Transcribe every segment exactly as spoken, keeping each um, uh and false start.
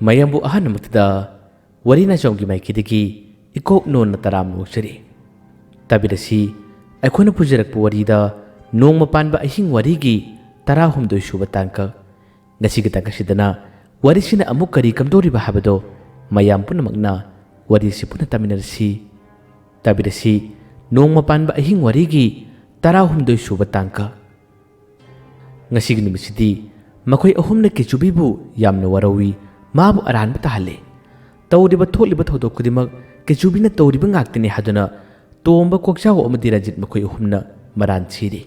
ꯃꯌꯥꯝꯕꯨ ꯑꯍꯥꯟꯕꯃꯛꯇꯗ ꯋꯥꯔꯤ ꯅꯥꯆꯣꯝꯒꯤ ꯃꯥꯏꯀꯩꯗꯒꯤ ꯏꯀꯣꯛ ꯅꯣꯟꯅ ꯇꯔꯥꯝꯅ ꯑꯣꯛꯆꯔꯤ꯫ ꯇꯥꯕꯤꯔꯁꯤ, ꯑꯩꯈꯣꯏꯅ ꯄꯨꯖꯔꯛꯄ ꯋꯥꯔꯤꯗ ꯅꯣꯡꯃ ꯄꯥꯟꯕ ꯑꯍꯤꯡ ꯋꯥꯔꯤꯒꯤ ꯇꯔꯥꯍꯨꯝꯗꯣꯏ ꯁꯨꯕ ꯇꯥꯡꯀꯛ꯫ ꯉꯁꯤꯒꯤ ꯇꯥꯡꯀꯛꯁꯤꯗꯅ ꯋꯥꯔꯤꯁꯤꯅ ꯑꯃꯨꯛ ꯀꯔꯤ ꯀꯝꯗꯧꯔꯤꯕ ꯍꯥꯏꯕꯗꯣ ꯃꯌꯥꯝ ꯄꯨꯝꯅꯃꯛꯅ ꯋꯥꯔꯤꯁꯤ ꯄꯨꯟꯅ ꯇꯥꯃꯤꯟꯅꯔꯁꯤ꯫ ꯇꯥꯕꯤꯔꯁꯤ, ꯅꯣꯡꯃ ꯄꯥꯟꯕ ꯑꯍꯤꯡ ꯋꯥꯔꯤꯒꯤ ꯇꯔꯥꯍꯨꯝꯗꯣꯏ ꯁꯨꯕ ꯇꯥꯡꯀꯛ꯫ ꯉꯁꯤꯒꯤ ꯅꯨꯃꯤꯠꯁꯤꯗꯤ ꯃꯈꯣꯏ ꯑꯍꯨꯝꯅ ꯀꯦꯆꯨꯕꯤꯕꯨ ꯌꯥꯝꯅ ꯋꯥꯔꯧꯏ, ꯃꯥꯕꯨ ꯑꯔꯥꯟꯕ ꯇꯥꯍꯜꯂꯤ꯫ ꯇꯧꯔꯤꯕ ꯊꯣꯛꯂꯤꯕ ꯊꯧꯗꯣꯛ ꯈꯨꯗꯤꯡꯃꯛ ꯀꯦꯆꯨꯕꯤꯅ ꯇꯧꯔꯤꯕ ꯉꯥꯛꯇꯅꯤ ꯍꯥꯏꯗꯨꯅ ꯇꯣꯝꯕ, ꯀꯣꯛꯆꯥꯎ ꯑꯃꯗꯤ ꯔꯟꯖꯤꯠ ꯃꯈꯣꯏ ꯑꯍꯨꯝꯅ ꯃꯔꯥꯟ ꯁꯤꯔꯤ꯫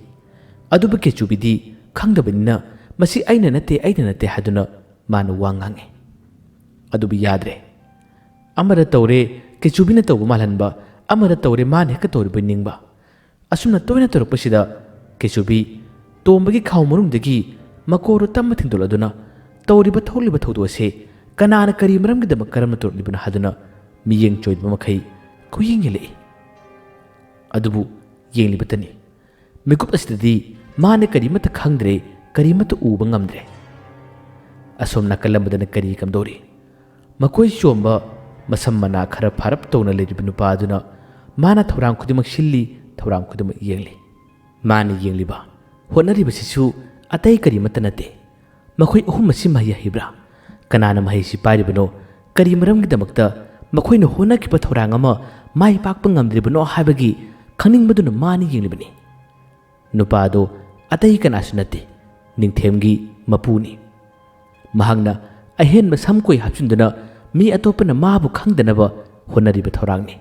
ꯑꯗꯨꯕꯨ ꯀꯦꯆꯨꯕꯤꯗꯤ ꯈꯪꯗꯕꯅꯤꯅ "ꯃꯁꯤ ꯑꯩꯅ ꯅꯠꯇꯦ, ꯑꯩꯅ ꯅꯠꯇꯦ" ꯍꯥꯏꯗꯨꯅ ꯃꯥꯅ ꯋꯥ ꯉꯥꯡꯉꯤ꯫ ꯑꯗꯨꯕꯨ ꯌꯥꯗ꯭ꯔꯦ꯫ ꯑꯃꯔ ꯇꯧꯔꯦ, ꯀꯦꯆꯨꯕꯤꯅ ꯇꯧꯕ ꯃꯥꯜꯍꯟꯕ, ꯑꯃꯔ ꯇꯧꯔꯦ, ꯃꯥꯅ ꯍꯦꯛꯇ ꯇꯧꯔꯤꯕꯣꯏ ꯅꯤꯡꯕ꯫ ꯑꯁꯨꯝꯅ ꯇꯣꯏꯅ ꯇꯧꯔꯛꯄꯁꯤꯗ ꯀꯦꯆꯨꯕꯤ ꯇꯣꯝꯕꯒꯤ ꯈꯥꯎ ꯃꯅꯨꯡꯗꯒꯤ ꯃꯀꯣꯔꯣ ꯇꯝꯕ ꯊꯤꯡꯗꯣꯛꯂꯗꯨꯅ ꯇꯧꯔꯤꯕ ꯊꯣꯛꯂꯤꯕ ꯊꯧꯗꯣꯛ ꯑꯁꯤ ꯀꯅꯥꯅ ꯀꯔꯤ ꯃꯔꯝꯒꯤꯗꯃꯛ ꯀꯔꯝꯅ ꯇꯧꯔꯛꯂꯤꯕꯅꯣ ꯍꯥꯏꯗꯨꯅ ꯃꯤꯠꯌꯦꯡ ꯆꯣꯏꯗꯕ ꯃꯈꯩ ꯀꯣꯏꯌꯦꯡ ꯌꯦꯡꯂꯛꯏ꯫ ꯑꯗꯨꯕꯨ ꯌꯦꯡꯂꯤꯕꯇꯅꯤ꯫ ꯃꯤꯀꯨꯞ ꯑꯁꯤꯗꯗꯤ ꯃꯥꯅ ꯀꯔꯤꯃꯠꯇ ꯈꯪꯗ꯭ꯔꯦ, ꯀꯔꯤꯃꯠꯇ ꯎꯕ ꯉꯝꯗ꯭ꯔꯦ꯫ ꯑꯁꯣꯝ ꯅꯥꯀꯜ ꯑꯃꯗꯅ ꯀꯔꯤ ꯀꯝꯗꯧꯔꯤ? ꯃꯀꯣꯏ ꯆꯣꯝꯕ, ꯃꯁꯝ ꯃꯅꯥ ꯈꯔ ꯐꯥꯔꯞ ꯇꯧꯅ ꯂꯩꯔꯤꯕ ꯅꯨꯄꯥ ꯑꯗꯨꯅ ꯃꯥꯅ ꯊꯧꯔꯥꯡ ꯈꯨꯗꯤꯡꯃꯛ ꯁꯤꯜꯂꯤ, ꯊꯧꯔꯥꯡ ꯈꯨꯗꯤꯡꯃꯛ ꯌꯦꯡꯂꯤ꯫ ꯃꯥꯅ ꯌꯦꯡꯂꯤꯕ, ꯍꯣꯠꯅꯔꯤꯕꯁꯤꯁꯨ ꯑꯇꯩ ꯀꯔꯤꯃꯠꯇ ꯅꯠꯇꯦ꯫ ꯃꯈꯣꯏ ꯑꯍꯨꯝ ꯑꯁꯤ ꯃꯍꯩ ꯍꯩꯕ꯭ꯔꯥ? ꯀꯅꯥꯅ ꯃꯍꯩꯁꯤ ꯄꯥꯏꯔꯤꯕꯅꯣ? ꯀꯔꯤ ꯃꯔꯝꯒꯤꯗꯃꯛꯇ ꯃꯈꯣꯏꯅ ꯍꯣꯠꯅꯈꯤꯕ ꯊꯧꯔꯥꯡ ꯑꯃ ꯃꯥꯏ ꯄꯥꯛꯄ ꯉꯝꯗ꯭ꯔꯤꯕꯅꯣ ꯍꯥꯏꯕꯒꯤ ꯈꯪꯅꯤꯡꯕꯗꯨꯅ ꯃꯥꯅ ꯌꯦꯡꯂꯤꯕꯅꯤ꯫ ꯅꯨꯄꯥ ꯑꯗꯨ ꯑꯇꯩ ꯀꯅꯥꯁꯨ ꯅꯠꯇꯦ, ꯅꯤꯡꯊꯦꯝꯒꯤ ꯃꯄꯨꯅꯤ꯫ ꯃꯍꯥꯛꯅ ꯑꯍꯦꯟꯕ ꯁꯝꯀꯣꯏ ꯍꯥꯞꯆꯤꯟꯗꯨꯅ ꯃꯤ ꯑꯇꯣꯞꯄꯅ ꯃꯥꯕꯨ ꯈꯪꯗꯅꯕ ꯍꯣꯠꯅꯔꯤꯕ ꯊꯧꯔꯥꯡꯅꯤ꯫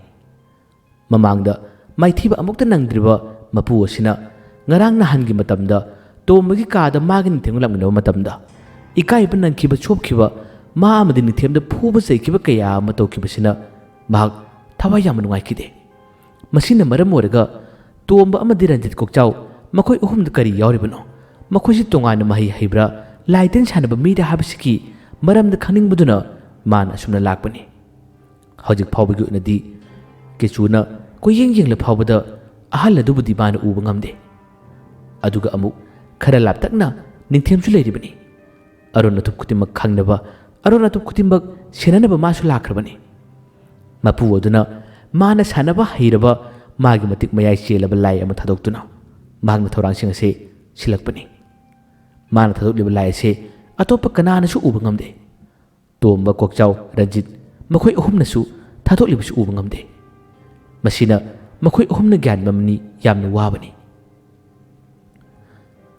ꯃꯃꯥꯡꯗ ꯃꯥꯏꯊꯤꯕ ꯑꯃꯨꯛꯇ ꯅꯪꯗ꯭ꯔꯤꯕ ꯃꯄꯨ ꯑꯁꯤꯅ ꯉꯔꯥꯡ ꯅꯍꯥꯟꯒꯤ ꯃꯇꯝꯗ ꯇꯣꯝꯕꯒꯤ ꯀꯥꯗ ꯃꯥꯒꯤ ꯅꯤꯡꯊꯦꯝꯒ ꯂꯥꯛꯃꯤꯟꯅꯕ ꯃꯇꯝꯗ ꯏꯀꯥꯏꯕ ꯅꯪꯈꯤꯕ, ꯆꯣꯞꯈꯤꯕ, ꯃꯥ ꯑꯃꯗꯤ ꯅꯤꯡꯊꯦꯝꯗ ꯐꯨꯕ ꯆꯩꯈꯤꯕ ꯀꯌꯥ ꯑꯃ ꯇꯧꯈꯤꯕꯁꯤꯅ ꯃꯍꯥꯛ ꯊꯋꯥꯏ ꯌꯥꯝꯅ ꯅꯨꯡꯉꯥꯏꯈꯤꯗꯦ꯫ ꯃꯁꯤꯅ ꯃꯔꯝ ꯑꯣꯏꯔꯒ ꯇꯣꯝꯕ ꯑꯃꯗꯤ ꯔꯟꯖꯤꯠ ꯀꯣꯛꯆꯥꯎ ꯃꯈꯣꯏ ꯑꯍꯨꯝꯗ ꯀꯔꯤ ꯌꯥꯎꯔꯤꯕꯅꯣ? ꯃꯈꯣꯏꯁꯤ ꯇꯣꯉꯥꯟꯅ ꯃꯍꯩ ꯍꯩꯕ꯭ꯔꯥ, ꯂꯥꯏ ꯇꯤꯟ ꯁꯥꯟꯅꯕ ꯃꯤꯔꯥ ꯍꯥꯏꯕꯁꯤꯒꯤ ꯃꯔꯝꯗ ꯈꯪꯅꯤꯡꯕꯗꯨꯅ ꯃꯥꯅ ꯑꯁꯨꯝꯅ ꯂꯥꯛꯄꯅꯤ꯫ ꯍꯧꯖꯤꯛ ꯐꯥꯎꯕꯒꯤ ꯑꯣꯏꯅꯗꯤ ꯀꯦꯆꯨꯅ ꯀꯣꯏꯌꯦꯡ ꯌꯦꯡꯂ ꯐꯥꯎꯕꯗ ꯑꯍꯜ ꯑꯗꯨꯕꯨꯗꯤ ꯃꯥꯅ ꯎꯕ ꯉꯝꯗꯦ꯫ ꯑꯗꯨꯒ ꯑꯃꯨꯛ ꯈꯔ ꯂꯥꯞꯇꯛꯅ ꯅꯤꯡꯊꯦꯝꯁꯨ ꯂꯩꯔꯤꯕꯅꯤ꯫ ꯑꯔꯣꯟ ꯑꯊꯨꯞ ꯈꯨꯗꯤꯡꯃꯛ ꯈꯪꯅꯕ ꯑꯔꯣꯟ ꯑꯇꯨꯞ ꯈꯨꯗꯤꯡꯃꯛ ꯁꯦꯟꯅꯅꯕ ꯃꯥꯁꯨ ꯂꯥꯛꯈ꯭ꯔꯕꯅꯤ꯫ ꯃꯄꯨ ꯑꯗꯨꯅ ꯃꯥꯅ ꯁꯥꯟꯅꯕ ꯍꯩꯔꯕ ꯃꯥꯒꯤ ꯃꯇꯤꯛ ꯃꯌꯥꯏ ꯆꯦꯜꯂꯕ ꯂꯥꯏ ꯑꯃ ꯊꯥꯗꯣꯛꯇꯨꯅ ꯃꯍꯥꯛꯅ ꯊꯧꯔꯥꯡꯁꯤꯡ ꯑꯁꯤ ꯁꯤꯜꯂꯛꯄꯅꯤ꯫ ꯃꯥꯅ ꯊꯥꯗꯣꯛꯂꯤꯕ ꯂꯥꯏ ꯑꯁꯤ ꯑꯇꯣꯞꯄ ꯀꯅꯥꯅꯁꯨ ꯎꯕ ꯉꯝꯗꯦ꯫ ꯇꯣꯝꯕ, ꯀꯣꯛꯆꯥꯎ, ꯔꯟꯖꯤꯠ ꯃꯈꯣꯏ ꯑꯍꯨꯝꯅꯁꯨ ꯊꯥꯗꯣꯛꯂꯤꯕꯁꯨ ꯎꯕ ꯉꯝꯗꯦ꯫ ꯃꯁꯤꯅ ꯃꯈꯣꯏ ꯑꯍꯨꯝꯅ ꯒ꯭ꯌꯥꯟ ꯃꯝꯅꯤ ꯌꯥꯝꯅ ꯋꯥꯕꯅꯤ꯫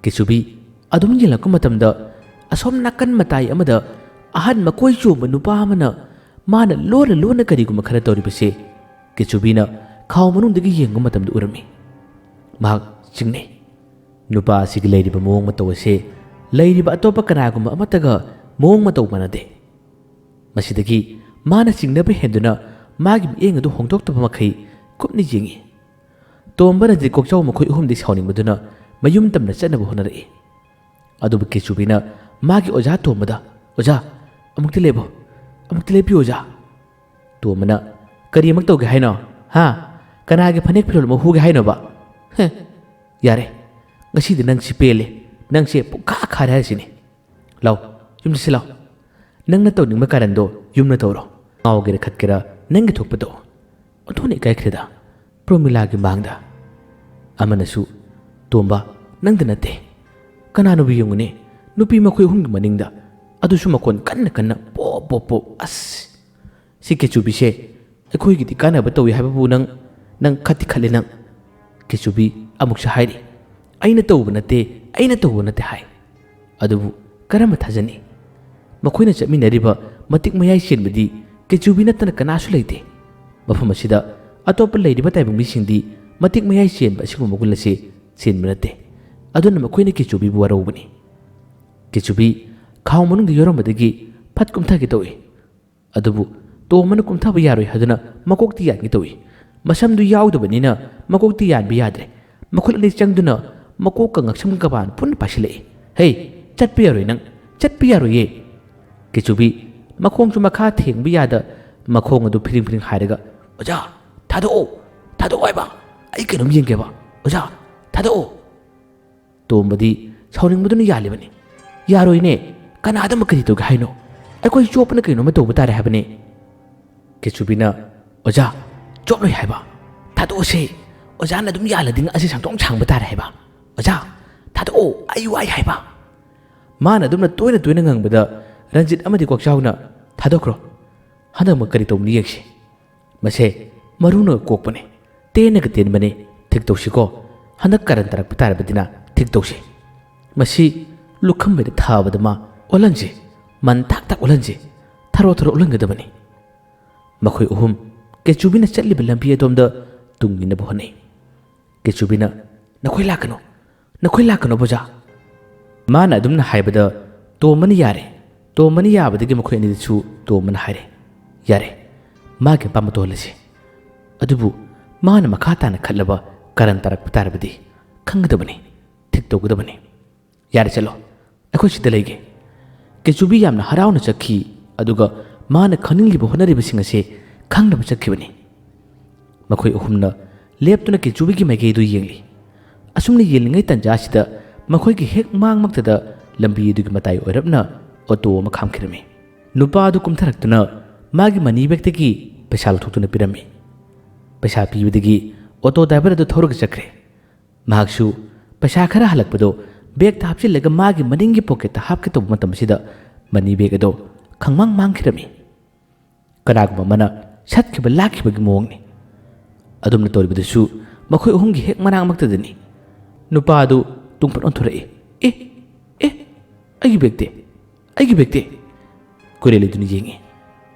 ꯀꯦꯆꯨꯕꯤ ꯑꯗꯨꯝ ꯌꯦꯡꯂꯛꯄ ꯃꯇꯝꯗ ꯑꯁꯣꯝ ꯅꯥꯀꯟ ꯃꯇꯥꯏ ꯑꯃꯗ ꯑꯍꯟ ꯃꯀꯣꯏ ꯆꯣꯝꯕ ꯅꯨꯄꯥ ꯑꯃꯅ ꯃꯥꯅ ꯂꯣꯟꯅ ꯂꯣꯟꯅ ꯀꯔꯤꯒꯨꯝꯕ ꯈꯔ ꯇꯧꯔꯤꯕꯁꯦ ꯀꯦꯆꯨꯕꯤꯅ ꯈꯥꯎ ꯃꯅꯨꯡꯗꯒꯤ ꯌꯦꯡꯕ ꯃꯇꯝꯗ ꯎꯔꯝꯃꯤ꯫ ꯃꯍꯥꯛ ꯆꯤꯡꯅꯩ꯫ ꯅꯨꯄꯥ ꯑꯁꯤꯒꯤ ꯂꯩꯔꯤꯕ ꯃꯑꯣꯡ ꯃꯇꯧ ꯑꯁꯤ ꯂꯩꯔꯤꯕ ꯑꯇꯣꯞꯄ ꯀꯅꯥꯒꯨꯝꯕ ꯑꯃꯠꯇꯒ ꯃꯑꯣꯡ ꯃꯇꯧ ꯃꯥꯟꯅꯗꯦ꯫ ꯃꯁꯤꯗꯒꯤ ꯃꯥꯅ ꯆꯤꯡꯅꯕ ꯍꯦꯟꯗꯨꯅ ꯃꯥꯒꯤ ꯃꯤꯠꯌꯦꯡ ꯑꯗꯨ ꯍꯣꯡꯗꯣꯛꯇꯕ ꯃꯈꯩ ꯀꯨꯞꯅ ꯌꯦꯡꯏ꯫ ꯇꯣꯝꯕ, ꯔꯟꯖꯤꯠ, ꯀꯣꯛꯆꯥꯎ ꯃꯈꯣꯏ ꯑꯍꯨꯝꯗꯤ ꯁꯥꯎꯅꯤꯡꯕꯗꯨꯅ ꯃꯌꯨꯝ ꯇꯝꯅ ꯆꯠꯅꯕ ꯍꯣꯠꯅꯔꯛꯏ꯫ ꯑꯗꯨꯕꯨ ꯀꯦꯆꯨꯕꯤꯅ ꯃꯥꯒꯤ ꯑꯣꯖꯥ ꯇꯣꯝꯕꯗ, "ꯑꯣꯖꯥ, ꯑꯃꯨꯛꯇ ꯂꯦꯞꯄꯣ, ꯑꯃꯨꯛꯇ ꯂꯦꯞꯄꯤꯌꯨ ꯑꯣꯖꯥ"꯫ ꯇꯣꯝꯕꯅ, "ꯀꯔꯤ ꯑꯃꯨꯛ ꯇꯧꯒꯦ ꯍꯥꯏꯅꯣ? ꯍꯥ? ꯀꯅꯥꯒꯤ ꯐꯅꯦꯛ ꯐꯤꯔꯣꯜ ꯑꯃꯨꯛ ꯍꯨꯒꯦ ꯍꯥꯏꯅꯣꯕ? ꯍꯦ, ꯌꯥꯔꯦ, ꯉꯁꯤꯗꯤ ꯅꯪꯁꯤ ꯄꯦꯜꯂꯦ꯫ ꯅꯪꯁꯦ ꯄꯨꯡꯈꯥ ꯈꯥꯔꯦ ꯍꯥꯏꯁꯤꯅꯤ꯫ ꯂꯥꯎ, ꯌꯨꯝꯗ ꯁꯤ ꯂꯥꯎ꯫ ꯅꯪꯅ ꯇꯧꯅꯤꯡꯕ ꯀꯥꯔꯟꯗꯣ ꯌꯨꯝꯗ ꯇꯧꯔꯣ꯫ ꯉꯥꯎꯒꯦꯔꯥ ꯈꯠꯀꯦꯔꯥ ꯅꯪꯒꯤ ꯊꯣꯛꯄ ꯇꯧ꯫ ꯑꯣꯟꯊꯣꯛꯅ ꯏꯀꯥꯏꯈ꯭ꯔꯦꯗ ꯄ꯭ꯔꯣꯃꯤꯂꯥꯒꯤ ꯃꯥꯡꯗ"꯫ ꯑꯃꯅꯁꯨ, "ꯇꯣꯝꯕ, ꯅꯪꯗ ꯅꯠꯇꯦ꯫ ꯀꯅꯥꯅꯣꯕꯨ ꯌꯦꯡꯉꯨꯅꯦ, ꯅꯨꯄꯤ ꯃꯈꯣꯏ ꯑꯍꯨꯝꯒꯤ ꯃꯅꯤꯡꯗ, ꯑꯗꯨꯁꯨ ꯃꯈꯣꯟ ꯀꯟꯅ ꯀꯟꯅ ꯄꯣꯞ ꯄꯣꯞ ꯄꯣꯞ꯫ ꯑꯁ! ꯁꯤ ꯀꯦꯆꯨꯕꯤꯁꯦ ꯑꯩꯈꯣꯏꯒꯤꯗꯤ ꯀꯥꯟꯅꯕ ꯇꯧꯏ ꯍꯥꯏꯕꯕꯨ ꯅꯪ, ꯅꯪ ꯈꯠꯇꯤ ꯈꯠꯂꯦ ꯅꯪ"꯫ ꯀꯦꯆꯨꯕꯤ ꯑꯃꯨꯛꯁꯨ ꯍꯥꯏꯔꯤ, "ꯑꯩꯅ ꯇꯧꯕ ꯅꯠꯇꯦ, ꯑꯩꯅ ꯇꯧꯕ ꯅꯠꯇꯦ" ꯍꯥꯏ꯫ ꯑꯗꯨꯕꯨ ꯀꯔꯝꯕ ꯊꯥꯖꯅꯤ? ꯃꯈꯣꯏꯅ ꯆꯠꯃꯤꯟꯅꯔꯤꯕ ꯃꯇꯤꯛ ꯃꯌꯥꯏ ꯆꯦꯟꯕꯗꯤ ꯀꯦꯆꯨꯕꯤ ꯅꯠꯇꯅ ꯀꯅꯥꯁꯨ ꯂꯩꯇꯦ꯫ ꯃꯐꯝ ꯑꯁꯤꯗ ꯑꯇꯣꯞꯄ ꯂꯩꯔꯤꯕ ꯇꯥꯏꯕꯪ ꯃꯤꯁꯤꯡꯗꯤ ꯃꯇꯤꯛ ꯃꯌꯥꯏ ꯆꯦꯟꯕ ꯑꯁꯤꯒꯨꯝꯕ ꯃꯒꯨꯟ ꯑꯁꯤ ꯆꯦꯟꯕ ꯅꯠꯇꯦ꯫ ꯑꯗꯨꯅ ꯃꯈꯣꯏꯅ ꯀꯦꯆꯨꯕꯤꯕꯨ ꯋꯥꯔꯧꯕꯅꯤ꯫ ꯀꯦꯆꯨꯕꯤ ꯈꯥꯎ ꯃꯅꯨꯡꯗ ꯌꯥꯎꯔꯝꯕꯗꯒꯤ ꯐꯠ ꯀꯨꯝꯊꯒꯦ ꯇꯧꯏ꯫ ꯑꯗꯨꯕꯨ ꯇꯣꯝꯕꯅ ꯀꯨꯝꯊꯕ ꯌꯥꯔꯣꯏ ꯍꯥꯏꯗꯨꯅ ꯃꯀꯣꯛꯇꯤ ꯌꯥꯟꯒꯦ ꯇꯧꯏ꯫ ꯃꯁꯝꯗꯨ ꯌꯥꯎꯗꯕꯅꯤꯅ ꯃꯀꯣꯛꯇꯤ ꯌꯥꯟꯕ ꯌꯥꯗ꯭ꯔꯦ꯫ ꯃꯈꯨꯠ ꯑꯅꯤ ꯆꯪꯗꯨꯅ ꯃꯀꯣꯛꯀ ꯉꯛꯁꯝ ꯀꯄꯥꯟ ꯄꯨꯟꯅ ꯄꯥꯏꯁꯤꯜꯂꯛꯏ꯫ "ꯍꯦ, ꯆꯠꯄ ꯌꯥꯔꯣꯏ ꯅꯪ, ꯆꯠꯄ ꯌꯥꯔꯣꯏꯌꯦ!" ꯀꯦꯆꯨꯕꯤ ꯃꯈꯣꯡꯁꯨ ꯃꯈꯥ ꯊꯦꯡꯕ ꯌꯥꯗ ꯃꯈꯣꯡ ꯑꯗꯨ ꯐꯤꯔꯤꯡ ꯐꯤꯔꯤꯡ ꯍꯥꯏꯔꯒ, "ꯑꯣꯖꯥ, ꯊꯥꯗꯣꯛꯑꯣ, ꯊꯥꯗꯣꯛꯑꯣ ꯍꯥꯏꯕ, ꯑꯩ ꯀꯩꯅꯣꯝ ꯌꯦꯡꯒꯦꯕ, ꯑꯣꯖꯥ, ꯊꯥꯗꯣꯛꯑꯣ!" ꯇꯣꯝꯕꯗꯤ ꯁꯥꯎꯅꯤꯡꯕꯗꯨꯅ ꯌꯥꯜꯂꯤꯕꯅꯤ꯫ "ꯌꯥꯔꯣꯏꯅꯦ, ꯀꯅꯥꯗ ꯑꯃꯨꯛ ꯀꯔꯤ ꯇꯧꯒꯦ ꯍꯥꯏꯅꯣ? ꯑꯩꯈꯣꯏ ꯆꯣꯞꯄꯅ ꯀꯩꯅꯣꯝꯃ ꯇꯧꯕ ꯇꯥꯔꯦ ꯍꯥꯏꯕꯅꯤ꯫ ꯀꯦꯆꯨꯕꯤꯅ, "ꯑꯣꯖꯥ, ꯆꯣꯞꯂꯣꯏ ꯍꯥꯏꯕ꯫ ꯊꯥꯗꯣꯛꯑꯁꯦ꯫ ꯑꯣꯖꯥꯅ ꯑꯗꯨꯝ ꯌꯥꯜꯂꯗꯤ ꯉꯛ ꯑꯁꯦ ꯁꯥꯡꯗꯣꯛ ꯁꯥꯡꯕ ꯇꯥꯔꯦ ꯍꯥꯏꯕ꯫ ꯑꯣꯖꯥ, ꯊꯥꯗꯣꯛꯑꯣ, ꯑꯩ ꯋꯥꯏ ꯍꯥꯏꯕ"꯫ ꯃꯥꯅ ꯑꯗꯨꯝꯅ ꯇꯣꯏꯅ ꯇꯣꯏꯅ ꯉꯪꯕꯗ ꯔꯟꯖꯤꯠ ꯑꯃꯗꯤ ꯀꯣꯛꯆꯥꯎꯅ, "ꯊꯥꯗꯣꯛꯈ꯭ꯔꯣ꯫ ꯍꯟꯗꯛꯃꯛ ꯀꯔꯤ ꯇꯧꯅꯤ ꯌꯦꯡꯁꯤ꯫ ꯃꯁꯦ ꯃꯔꯨꯅꯒ ꯀꯣꯛꯄꯅꯦ, ꯇꯦꯟꯅꯒ ꯇꯦꯟꯕꯅꯦ, ꯊꯤꯛ ꯇꯧꯁꯤꯀꯣ꯫ ꯍꯟꯗꯛ ꯀꯔꯟ ꯇꯥꯔꯛꯄ ꯇꯥꯔꯕꯗꯤꯅ ꯊꯤꯛ ꯇꯧꯁꯤ꯫ ꯃꯁꯤ ꯂꯨꯈꯝꯕꯩꯗ ꯊꯥꯕꯗ ꯃꯥ ꯑꯣꯜꯍꯟꯁꯤ, ꯃꯟ ꯊꯥꯛ ꯊꯥꯛ ꯑꯣꯜꯍꯟꯁꯤ, ꯊꯔꯣ ꯊꯔꯣ ꯑꯣꯜꯍꯟꯒꯗꯕꯅꯤ"꯫ ꯃꯈꯣꯏ ꯑꯍꯨꯝ ꯀꯦꯆꯨꯕꯤꯅ ꯆꯠꯂꯤꯕ ꯂꯝꯕꯤ ꯑꯗꯣꯝꯗ ꯇꯨꯡ ꯏꯟꯅꯕ ꯍꯣꯠꯅꯩ꯫ ꯀꯦꯆꯨꯕꯤꯅ, "ꯅꯈꯣꯏ ꯂꯥꯛꯀꯅꯨ, ꯅꯈꯣꯏ ꯂꯥꯛꯀꯅꯨ ꯕꯣꯖꯥ"꯫ ꯃꯥꯅ ꯑꯗꯨꯝꯅ ꯍꯥꯏꯕꯗ ꯇꯣꯝꯕꯅ ꯌꯥꯔꯦ꯫ ꯇꯣꯝꯕꯅ ꯌꯥꯕꯗꯒꯤ ꯃꯈꯣꯏ ꯑꯅꯤꯗꯁꯨ ꯇꯣꯝꯕꯅ ꯍꯥꯏꯔꯦ, "ꯌꯥꯔꯦ, ꯃꯥꯒꯤ ꯑꯄꯥꯝꯕ ꯇꯧꯍꯜꯂꯁꯤ꯫ ꯑꯗꯨꯕꯨ ꯃꯥꯅ ꯃꯈꯥ ꯇꯥꯅ ꯈꯠꯂꯕ ꯀꯔꯟ ꯇꯥꯔꯛꯄ ꯇꯥꯔꯕꯗꯤ ꯈꯪꯒꯗꯕꯅꯤ, ꯊꯤꯛ ꯇꯧꯒꯗꯕꯅꯤ꯫ ꯌꯥꯔꯦ, ꯆꯠꯂꯣ, ꯑꯩꯈꯣꯏ ꯁꯤꯗ ꯂꯩꯒꯦ"꯫ ꯀꯦꯆꯨꯕꯤ ꯌꯥꯝꯅ ꯍꯔꯥꯎꯅ ꯆꯠꯈꯤ, ꯑꯗꯨꯒ ꯃꯥꯅ ꯈꯪꯅꯤꯡꯂꯤꯕ ꯍꯣꯠꯅꯔꯤꯕꯁꯤꯡ ꯑꯁꯦ ꯈꯪꯅꯕ ꯆꯠꯈꯤꯕꯅꯤ꯫ ꯃꯈꯣꯏ ꯑꯍꯨꯝꯅ ꯂꯦꯞꯇꯨꯅ ꯀꯦꯆꯨꯕꯤꯒꯤ ꯃꯥꯏꯀꯩꯗꯨ ꯌꯦꯡꯂꯤ꯫ ꯑꯁꯨꯝꯅ ꯌꯦꯡꯂꯤꯉꯩ ꯇꯟꯖꯥꯁꯤꯗ ꯃꯈꯣꯏꯒꯤ ꯍꯦꯛ ꯃꯥꯡꯃꯛꯇꯗ ꯂꯝꯕꯤ ꯑꯗꯨꯒꯤ ꯃꯇꯥꯏ ꯑꯣꯏꯔꯞꯅ ꯑꯣꯇꯣ ꯑꯃ ꯈꯥꯝꯈꯤꯔꯝꯃꯤ꯫ ꯅꯨꯄꯥ ꯑꯗꯨ ꯀꯨꯝꯊꯔꯛꯇꯨꯅ ꯃꯥꯒꯤ ꯃꯅꯤ ꯕꯦꯒꯇꯒꯤ ꯄꯩꯁꯥ ꯂꯧꯊꯣꯛꯇꯨꯅ ꯄꯤꯔꯝꯃꯤ꯫ ꯄꯩꯁꯥ ꯄꯤꯕꯗꯒꯤ ꯑꯣꯇꯣ ꯗ꯭ꯔꯥꯏꯚꯔ ꯑꯗꯨ ꯊꯧꯔꯒ ꯆꯠꯈ꯭ꯔꯦ꯫ ꯃꯍꯥꯛꯁꯨ ꯄꯩꯁꯥ ꯈꯔ ꯍꯜꯂꯛꯄꯗꯣ ꯕꯦꯒꯇ ꯍꯥꯞꯆꯤꯜꯂꯒ ꯃꯥꯒꯤ ꯃꯅꯤꯡꯒꯤ ꯄꯣꯀꯦꯠꯇ ꯍꯥꯞꯀꯦ ꯇꯧꯕ ꯃꯇꯝꯁꯤꯗ ꯃꯅꯤ ꯕꯦꯒ ꯑꯗꯣ ꯈꯪꯃꯥꯡ ꯃꯥꯡꯈꯤꯔꯝꯃꯤ꯫ ꯀꯅꯥꯒꯨꯝꯕ ꯑꯃꯅ ꯁꯠꯈꯤꯕ ꯂꯥꯛꯈꯤꯕꯒꯤ ꯃꯑꯣꯡꯅꯤ꯫ ꯑꯗꯨꯝꯅ ꯇꯧꯔꯤꯕꯗꯨꯁꯨ ꯃꯈꯣꯏ ꯑꯍꯨꯝꯒꯤ ꯍꯦꯛ ꯃꯅꯥꯛꯃꯛꯇꯗꯅꯤ꯫ ꯅꯨꯄꯥ ꯑꯗꯨ ꯇꯨꯡꯐꯠ ꯑꯣꯟꯊꯣꯔꯛꯏ꯫ "ꯑꯦ, ꯑꯦ, ꯑꯩꯒꯤ ꯕꯦꯒꯇꯤ? ꯑꯩꯒꯤ ꯕꯦꯒꯇꯤ?" ꯀꯣꯏꯔꯦꯜ ꯑꯗꯨꯅ ꯌꯦꯡꯉꯤ꯫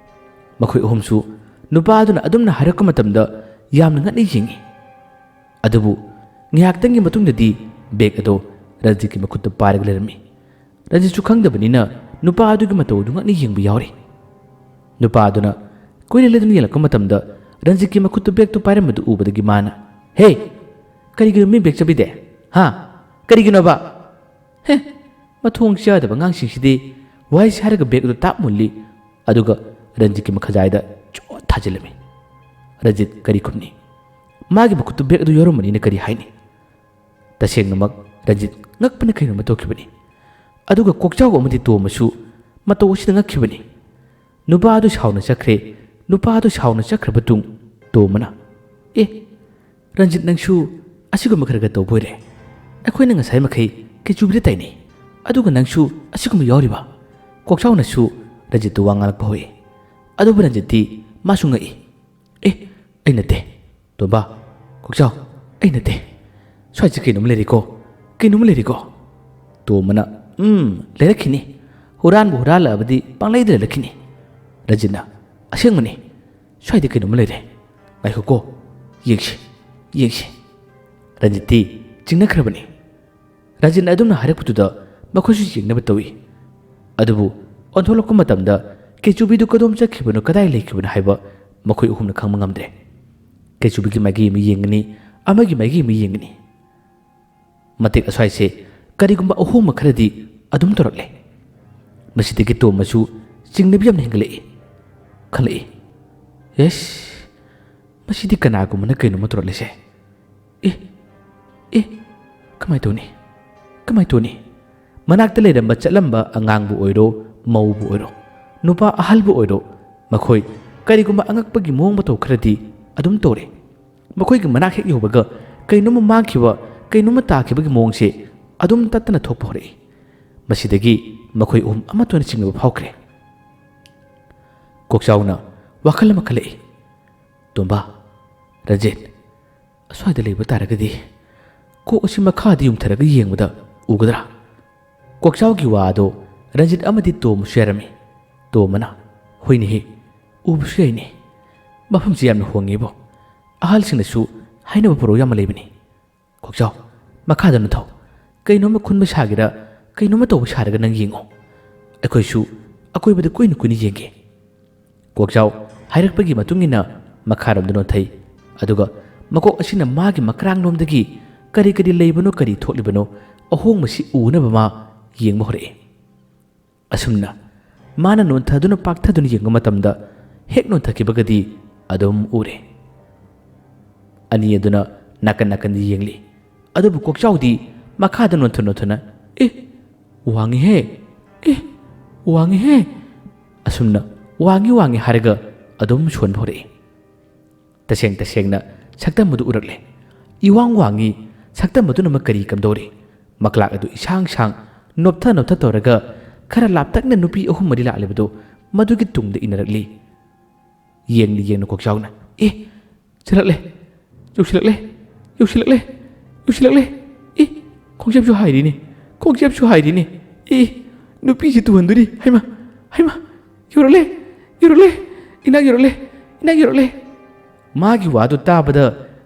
ꯃꯈꯣꯏ ꯑꯍꯨꯝꯁꯨ ꯅꯨꯄꯥ ꯑꯗꯨꯅ ꯑꯗꯨꯝꯅ ꯍꯥꯏꯔꯛꯄ ꯃꯇꯝꯗ ꯌꯥꯝꯅ ꯉꯛꯅ ꯌꯦꯡꯉꯤ꯫ ꯑꯗꯨꯕꯨ ꯉꯥꯏꯍꯥꯛꯇꯪꯒꯤ ꯃꯇꯨꯡꯗꯗꯤ ꯕꯦꯒ ꯑꯗꯨ ꯔꯟꯖꯤꯠꯀꯤ ꯃꯈꯨꯠꯇ ꯄꯥꯏꯔꯒ ꯂꯩꯔꯝꯃꯤ꯫ ꯔꯟꯖꯤꯠꯁꯨ ꯈꯪꯗꯕꯅꯤꯅ ꯅꯨꯄꯥ ꯑꯗꯨꯒꯤ ꯃꯇꯧ ꯑꯗꯨ ꯉꯛꯅ ꯌꯦꯡꯕ ꯌꯥꯎꯔꯤ꯫ ꯅꯨꯄꯥ ꯑꯗꯨꯅ ꯀꯣꯏꯔꯦꯜ ꯑꯗꯨꯅ ꯌꯦꯡꯂꯛꯄ ꯃꯇꯝꯗ ꯔꯟꯖꯤꯠꯀꯤ ꯃꯈꯨꯠꯇ ꯕꯦꯒꯇꯨ ꯄꯥꯏꯔꯝꯕꯗꯨ ꯎꯕꯗꯒꯤ ꯃꯥꯅ, "ꯍꯦ! ꯀꯔꯤꯒꯤꯅꯣ ꯃꯤ ꯕꯦꯒ ꯆꯥꯕꯤꯗꯦ? ꯍꯥ? ꯀꯔꯤꯒꯤꯅꯣꯕ? ꯍꯦ! ꯃꯊꯣꯡ ꯆꯥꯗꯕ ꯑꯉꯥꯡꯁꯤꯡꯁꯤꯗꯤ"꯫ ꯋꯥꯍꯩꯁꯤ ꯍꯥꯏꯔꯒ ꯕꯦꯒ ꯑꯗꯨ ꯇꯥꯞ ꯃꯨꯜꯂꯤ, ꯑꯗꯨꯒ ꯔꯟꯖꯤꯠꯀꯤ ꯃꯈꯖꯥꯏꯗ ꯆꯣꯠ ꯊꯥꯖꯤꯜꯂꯝꯃꯤ꯫ ꯔꯟꯖꯤꯠ ꯀꯔꯤ ꯈꯨꯝꯅꯤ? ꯃꯥꯒꯤ ꯃꯈꯨꯠꯇ ꯕꯦꯒ ꯑꯗꯨ ꯌꯥꯎꯔꯝꯕꯅꯤꯅ ꯀꯔꯤ ꯍꯥꯏꯅꯤ? ꯇꯁꯦꯡꯅꯃꯛ ꯔꯟꯖꯤꯠ ꯉꯛꯄꯅ ꯀꯩꯅꯣꯝꯃ ꯇꯧꯈꯤꯕꯅꯤ꯫ ꯑꯗꯨꯒ ꯀꯣꯛꯆꯥꯎ ꯑꯃꯗꯤ ꯇꯣꯝꯕꯁꯨ ꯃꯇꯧ ꯑꯁꯤꯗ ꯉꯛꯈꯤꯕꯅꯤ꯫ ꯅꯨꯄꯥ ꯑꯗꯨ ꯁꯥꯎꯅ ꯆꯠꯈ꯭ꯔꯦ꯫ ꯅꯨꯄꯥ ꯑꯗꯨ ꯁꯥꯎꯅ ꯆꯠꯈ꯭ꯔꯕ ꯇꯨꯡ ꯇꯣꯝꯕꯅ, "ꯑꯦ, ꯔꯟꯖꯤꯠ, ꯅꯪꯁꯨ ꯑꯁꯤꯒꯨꯝꯕ ꯈꯔ ꯈꯔ ꯇꯧꯕ ꯑꯣꯏꯔꯦ꯫ ꯑꯩꯈꯣꯏꯅ ꯉꯁꯥꯏ ꯃꯈꯩ ꯀꯦꯆꯨꯕꯤꯗ ꯇꯥꯏꯅꯩ, ꯑꯗꯨꯒ ꯅꯪꯁꯨ ꯑꯁꯤꯒꯨꯝꯕ ꯌꯥꯎꯔꯤꯕ?" ꯀꯣꯛꯆꯥꯎꯅꯁꯨ ꯔꯟꯖꯤꯠꯇ ꯋꯥ ꯉꯥꯡꯂꯛꯄ ꯍꯧꯏ꯫ ꯑꯗꯨꯕꯨ ꯔꯟꯖꯤꯠꯇꯤ ꯃꯥꯁꯨ ꯉꯛꯏ꯫ "ꯑꯦ, ꯑꯩ ꯅꯠꯇꯦ꯫ ꯇꯣꯝꯕ, ꯀꯣꯛꯆꯥꯎ, ꯑꯩ ꯅꯠꯇꯦ꯫ ꯁ꯭ꯋꯥꯏꯁꯦ ꯀꯩꯅꯣꯝ ꯂꯩꯔꯤꯀꯣ, ꯀꯩꯅꯣꯝ ꯂꯩꯔꯤꯀꯣ?" ꯇꯣꯝꯕꯅ, "ꯎꯝ, ꯂꯩꯔꯛꯈꯤꯅꯤ꯫ ꯍꯨꯔꯥꯟꯕꯨ ꯍꯨꯔꯥꯜꯂꯛꯑꯕꯗꯤ ꯄꯪꯂꯩꯗ ꯂꯩꯔꯛꯈꯤꯅꯤ꯫" ꯔꯟꯖꯤꯠꯅ, "ꯑꯁꯦꯡꯕꯅꯤ, ꯁ꯭ꯋꯥꯏꯗ ꯀꯩꯅꯣꯝꯃ ꯂꯩꯔꯦ꯫ ꯉꯥꯏꯈꯣꯀꯣ, ꯌꯦꯡꯁꯤ, ꯌꯦꯡꯁꯤ꯫" ꯔꯟꯖꯤꯠꯇꯤ ꯆꯤꯡꯅꯈ꯭ꯔꯕꯅꯤ꯫ ꯔꯟꯖꯤꯠꯅ ꯑꯗꯨꯝꯅ ꯍꯥꯏꯔꯛꯄꯗꯨꯗ ꯃꯈꯣꯏꯁꯨ ꯌꯦꯡꯅꯕ ꯇꯧꯏ꯫ ꯑꯗꯨꯕꯨ ꯑꯣꯟꯊꯣꯛꯂꯛꯄ ꯃꯇꯝꯗ ꯀꯦꯆꯨꯕꯤꯗꯨ ꯀꯗꯣꯝ ꯆꯠꯈꯤꯕꯅꯣ, ꯀꯗꯥꯏ ꯂꯩꯈꯤꯕꯅꯣ ꯍꯥꯏꯕ ꯃꯈꯣꯏ ꯑꯍꯨꯝꯅ ꯈꯪꯕ ꯉꯝꯗ꯭ꯔꯦ꯫ ꯀꯦꯆꯨꯕꯤꯒꯤ ꯃꯥꯏꯀꯩ ꯑꯃ ꯌꯦꯡꯒꯅꯤ, ꯑꯃꯒꯤ ꯃꯥꯏꯀꯩ ꯑꯃ ꯌꯦꯡꯒꯅꯤ꯫ ꯃꯇꯦꯛ ꯑꯁ꯭ꯋꯥꯏꯁꯦ ꯀꯔꯤꯒꯨꯝꯕ ꯑꯍꯣꯡꯕ ꯈꯔꯗꯤ ꯑꯗꯨꯝ ꯇꯧꯔꯛꯂꯦ꯫ ꯃꯁꯤꯗꯒꯤ ꯇꯣꯝꯕꯁꯨ ꯆꯤꯡꯅꯕ ꯌꯥꯝꯅ ꯍꯦꯟꯒꯠꯂꯛꯏ꯫ ꯈꯜꯂꯛꯏ, "ꯌꯦꯁ, ꯃꯁꯤꯗꯤ ꯀꯅꯥꯒꯨꯝꯕꯅ ꯀꯩꯅꯣꯝꯃ ꯇꯧꯔꯛꯂꯤꯁꯦ꯫ ꯑꯦ, ꯑꯦ, ꯀꯃꯥꯏ ꯇꯧꯅꯤ? ꯀꯃꯥꯏ ꯇꯧꯅꯤ?" ꯃꯅꯥꯛꯇ ꯂꯩꯔꯝꯕ ꯆꯠꯂꯝꯕ ꯑꯉꯥꯡꯕꯨ ꯑꯣꯏꯔꯣ, ꯃꯧꯕꯨ ꯑꯣꯏꯔꯣ, ꯅꯨꯄꯥ ꯑꯍꯜꯕꯨ ꯑꯣꯏꯔꯣ, ꯃꯈꯣꯏ ꯀꯔꯤꯒꯨꯝꯕ ꯑꯉꯛꯄꯒꯤ ꯃꯑꯣꯡ ꯃꯇꯧ ꯈꯔꯗꯤ ꯑꯗꯨꯝ ꯇꯧꯔꯦ꯫ ꯃꯈꯣꯏꯒꯤ ꯃꯅꯥꯛ ꯍꯦꯛ ꯌꯧꯕꯒ ꯀꯩꯅꯣꯝꯃ ꯃꯥꯡꯈꯤꯕ, ꯀꯩꯅꯣꯝꯃ ꯇꯥꯈꯤꯕꯒꯤ ꯃꯑꯣꯡꯁꯦ ꯑꯗꯨꯝ ꯇꯠꯇꯅ ꯊꯣꯛꯄ ꯍꯧꯔꯛꯏ꯫ ꯃꯁꯤꯗꯒꯤ ꯃꯈꯣꯏ ꯑꯍꯨꯝ ꯑꯃꯠꯇ ꯑꯣꯏꯅ ꯆꯤꯡꯅꯕ ꯐꯥꯎꯈ꯭ꯔꯦ꯫ ꯀꯣꯛꯆꯥꯎꯅ ꯋꯥꯈꯜ ꯑꯃ ꯈꯜꯂꯛꯏ꯫ "ꯇꯣꯝꯕ, ꯔꯟꯖꯤꯠ, ꯑꯁ꯭ꯋꯥꯏꯗ ꯂꯩꯕ ꯇꯥꯔꯒꯗꯤ ꯀꯣꯛ ꯑꯁꯤ ꯃꯈꯥꯗ ꯌꯨꯡꯊꯔꯒ ꯌꯦꯡꯕꯗ ꯎꯒꯗ꯭ꯔꯥ?" ꯀꯣꯛꯆꯥꯎꯒꯤ ꯋꯥ ꯑꯗꯣ ꯔꯟꯖꯤꯠ ꯑꯃꯗꯤ ꯇꯣꯝꯕꯁꯨ ꯌꯥꯔꯝꯃꯤ꯫ ꯇꯣꯝꯕꯅ, "ꯍꯣꯏꯅꯦꯍꯦ, ꯎꯕꯁꯨ ꯌꯥꯏꯅꯦ꯫ ꯃꯐꯝꯁꯤ ꯌꯥꯝꯅ ꯍꯣꯡꯉꯦꯕꯣ꯫ ꯑꯍꯜꯁꯤꯡꯅꯁꯨ ꯍꯥꯏꯅꯕ ꯄꯔꯧ ꯌꯥꯝꯅ ꯂꯩꯕꯅꯤ꯫ ꯀꯣꯛꯆꯥꯎ, ꯃꯈꯥꯗ ꯅꯣꯟꯊꯧ꯫ ꯀꯩꯅꯣꯝꯃ ꯈꯨꯟꯕ ꯁꯥꯒꯦꯔꯥ, ꯀꯩꯅꯣꯝꯃ ꯇꯧꯕ ꯁꯥꯔꯒ ꯅꯪ ꯌꯦꯡꯉꯣ꯫ ꯑꯩꯈꯣꯏꯁꯨ ꯑꯀꯣꯏꯕꯗ ꯀꯨꯏꯅ ꯀꯨꯏꯅ ꯌꯦꯡꯒꯦ꯫" ꯀꯣꯛꯆꯥꯎ ꯍꯥꯏꯔꯛꯄꯒꯤ ꯃꯇꯨꯡ ꯏꯟꯅ ꯃꯈꯥꯔꯣꯝꯗ ꯅꯣꯟꯊꯩ꯫ ꯑꯗꯨꯒ ꯃꯀꯣꯛ ꯑꯁꯤꯅ ꯃꯥꯒꯤ ꯃꯈ꯭ꯔꯥꯡꯂꯣꯝꯗꯒꯤ ꯀꯔꯤ ꯀꯔꯤ ꯂꯩꯕꯅꯣ, ꯀꯔꯤ ꯊꯣꯛꯂꯤꯕꯅꯣ, ꯑꯍꯣꯡꯕꯁꯤ ꯎꯅꯕ ꯃꯥ ꯌꯦꯡꯕ ꯍꯧꯔꯛꯏ꯫ ꯑꯁꯨꯝꯅ ꯃꯥꯅ ꯅꯣꯟꯊꯗꯨꯅ ꯄꯥꯛꯊꯗꯨꯅ ꯌꯦꯡꯕ ꯃꯇꯝꯗ ꯍꯦꯛ ꯅꯣꯟꯊꯈꯤꯕꯒꯗꯤ ꯑꯗꯨꯝ ꯎꯔꯦ꯫ ꯑꯅꯤ ꯑꯗꯨꯅ ꯅꯥꯀꯟ ꯅꯥꯀꯟꯗ ꯌꯦꯡꯂꯤ꯫ ꯑꯗꯨꯕꯨ ꯀꯣꯛꯆꯥꯎꯗꯤ ꯃꯈꯥꯗ ꯅꯣꯟꯊ ꯅꯣꯟꯊꯅ, "ꯑꯦ, ꯋꯥꯡꯉꯤꯍꯦ! ꯑꯦ, "ꯋꯥꯡꯉꯤꯍꯦ!" ꯑꯁꯨꯝꯅ "ꯋꯥꯡꯉꯤ ꯋꯥꯡꯉꯤ" ꯍꯥꯏꯔꯒ ꯑꯗꯨꯝ ꯁꯣꯟꯕ ꯍꯧꯔꯛꯏ꯫ ꯇꯁꯦꯡ ꯇꯁꯦꯡꯅ ꯁꯛꯇꯝ ꯑꯗꯨ ꯎꯔꯛꯂꯦ꯫ ꯏꯋꯥꯡ ꯋꯥꯡꯉꯤ, ꯁꯛꯇꯝ ꯑꯗꯨꯅ ꯑꯃ ꯀꯔꯤ ꯀꯝꯗꯧꯔꯤ? ꯃꯀ꯭ꯂꯥꯛ ꯑꯗꯨ ꯏꯁꯥꯡ ꯁꯥꯡ, ꯅꯣꯞꯊ ꯅꯣꯞꯊ ꯇꯧꯔꯒ ꯈꯔ ꯂꯥꯞꯇꯛꯅ ꯅꯨꯄꯤ ꯑꯍꯨꯝ ꯃꯔꯤ ꯂꯥꯛꯂꯤꯕꯗꯨ ꯃꯗꯨꯒꯤ ꯇꯨꯡꯗ ꯏꯟꯅꯔꯛꯂꯤ꯫ ꯌꯦꯡꯅ ꯌꯦꯡꯅ ꯀꯣꯛꯆꯥꯎꯅ, "ꯑꯦ, ꯆꯠꯂꯛꯂꯦ, ꯌꯧꯁꯤꯜꯂꯛꯂꯦ, ꯌꯧꯁꯤꯜꯂꯛꯂꯦ, ꯌꯧꯁꯤꯜꯂꯛꯂꯦ꯫ ꯑꯦ, ꯈꯣꯡꯆꯦꯞꯁꯨ ꯍꯥꯏꯔꯤꯅꯦ, ꯈꯣꯡꯆꯦꯞꯁꯨ ꯍꯥꯏꯔꯤꯅꯦ꯫ ꯑꯦ, ꯅꯨꯄꯤꯁꯤ ꯇꯨꯍꯟꯗꯣꯔꯤ꯫ ꯍꯩꯃ, ꯍꯩꯃ, ꯌꯧꯔꯛꯂꯦ, ꯌꯧꯔꯛꯂꯦ, ꯏꯅꯥꯛ ꯌꯧꯔꯛꯂꯦ, ꯏꯅꯥꯛ ꯌꯧꯔꯛꯂꯦ꯫" ꯃꯥꯒꯤ ꯋꯥꯗꯨ ꯇꯥꯕꯗ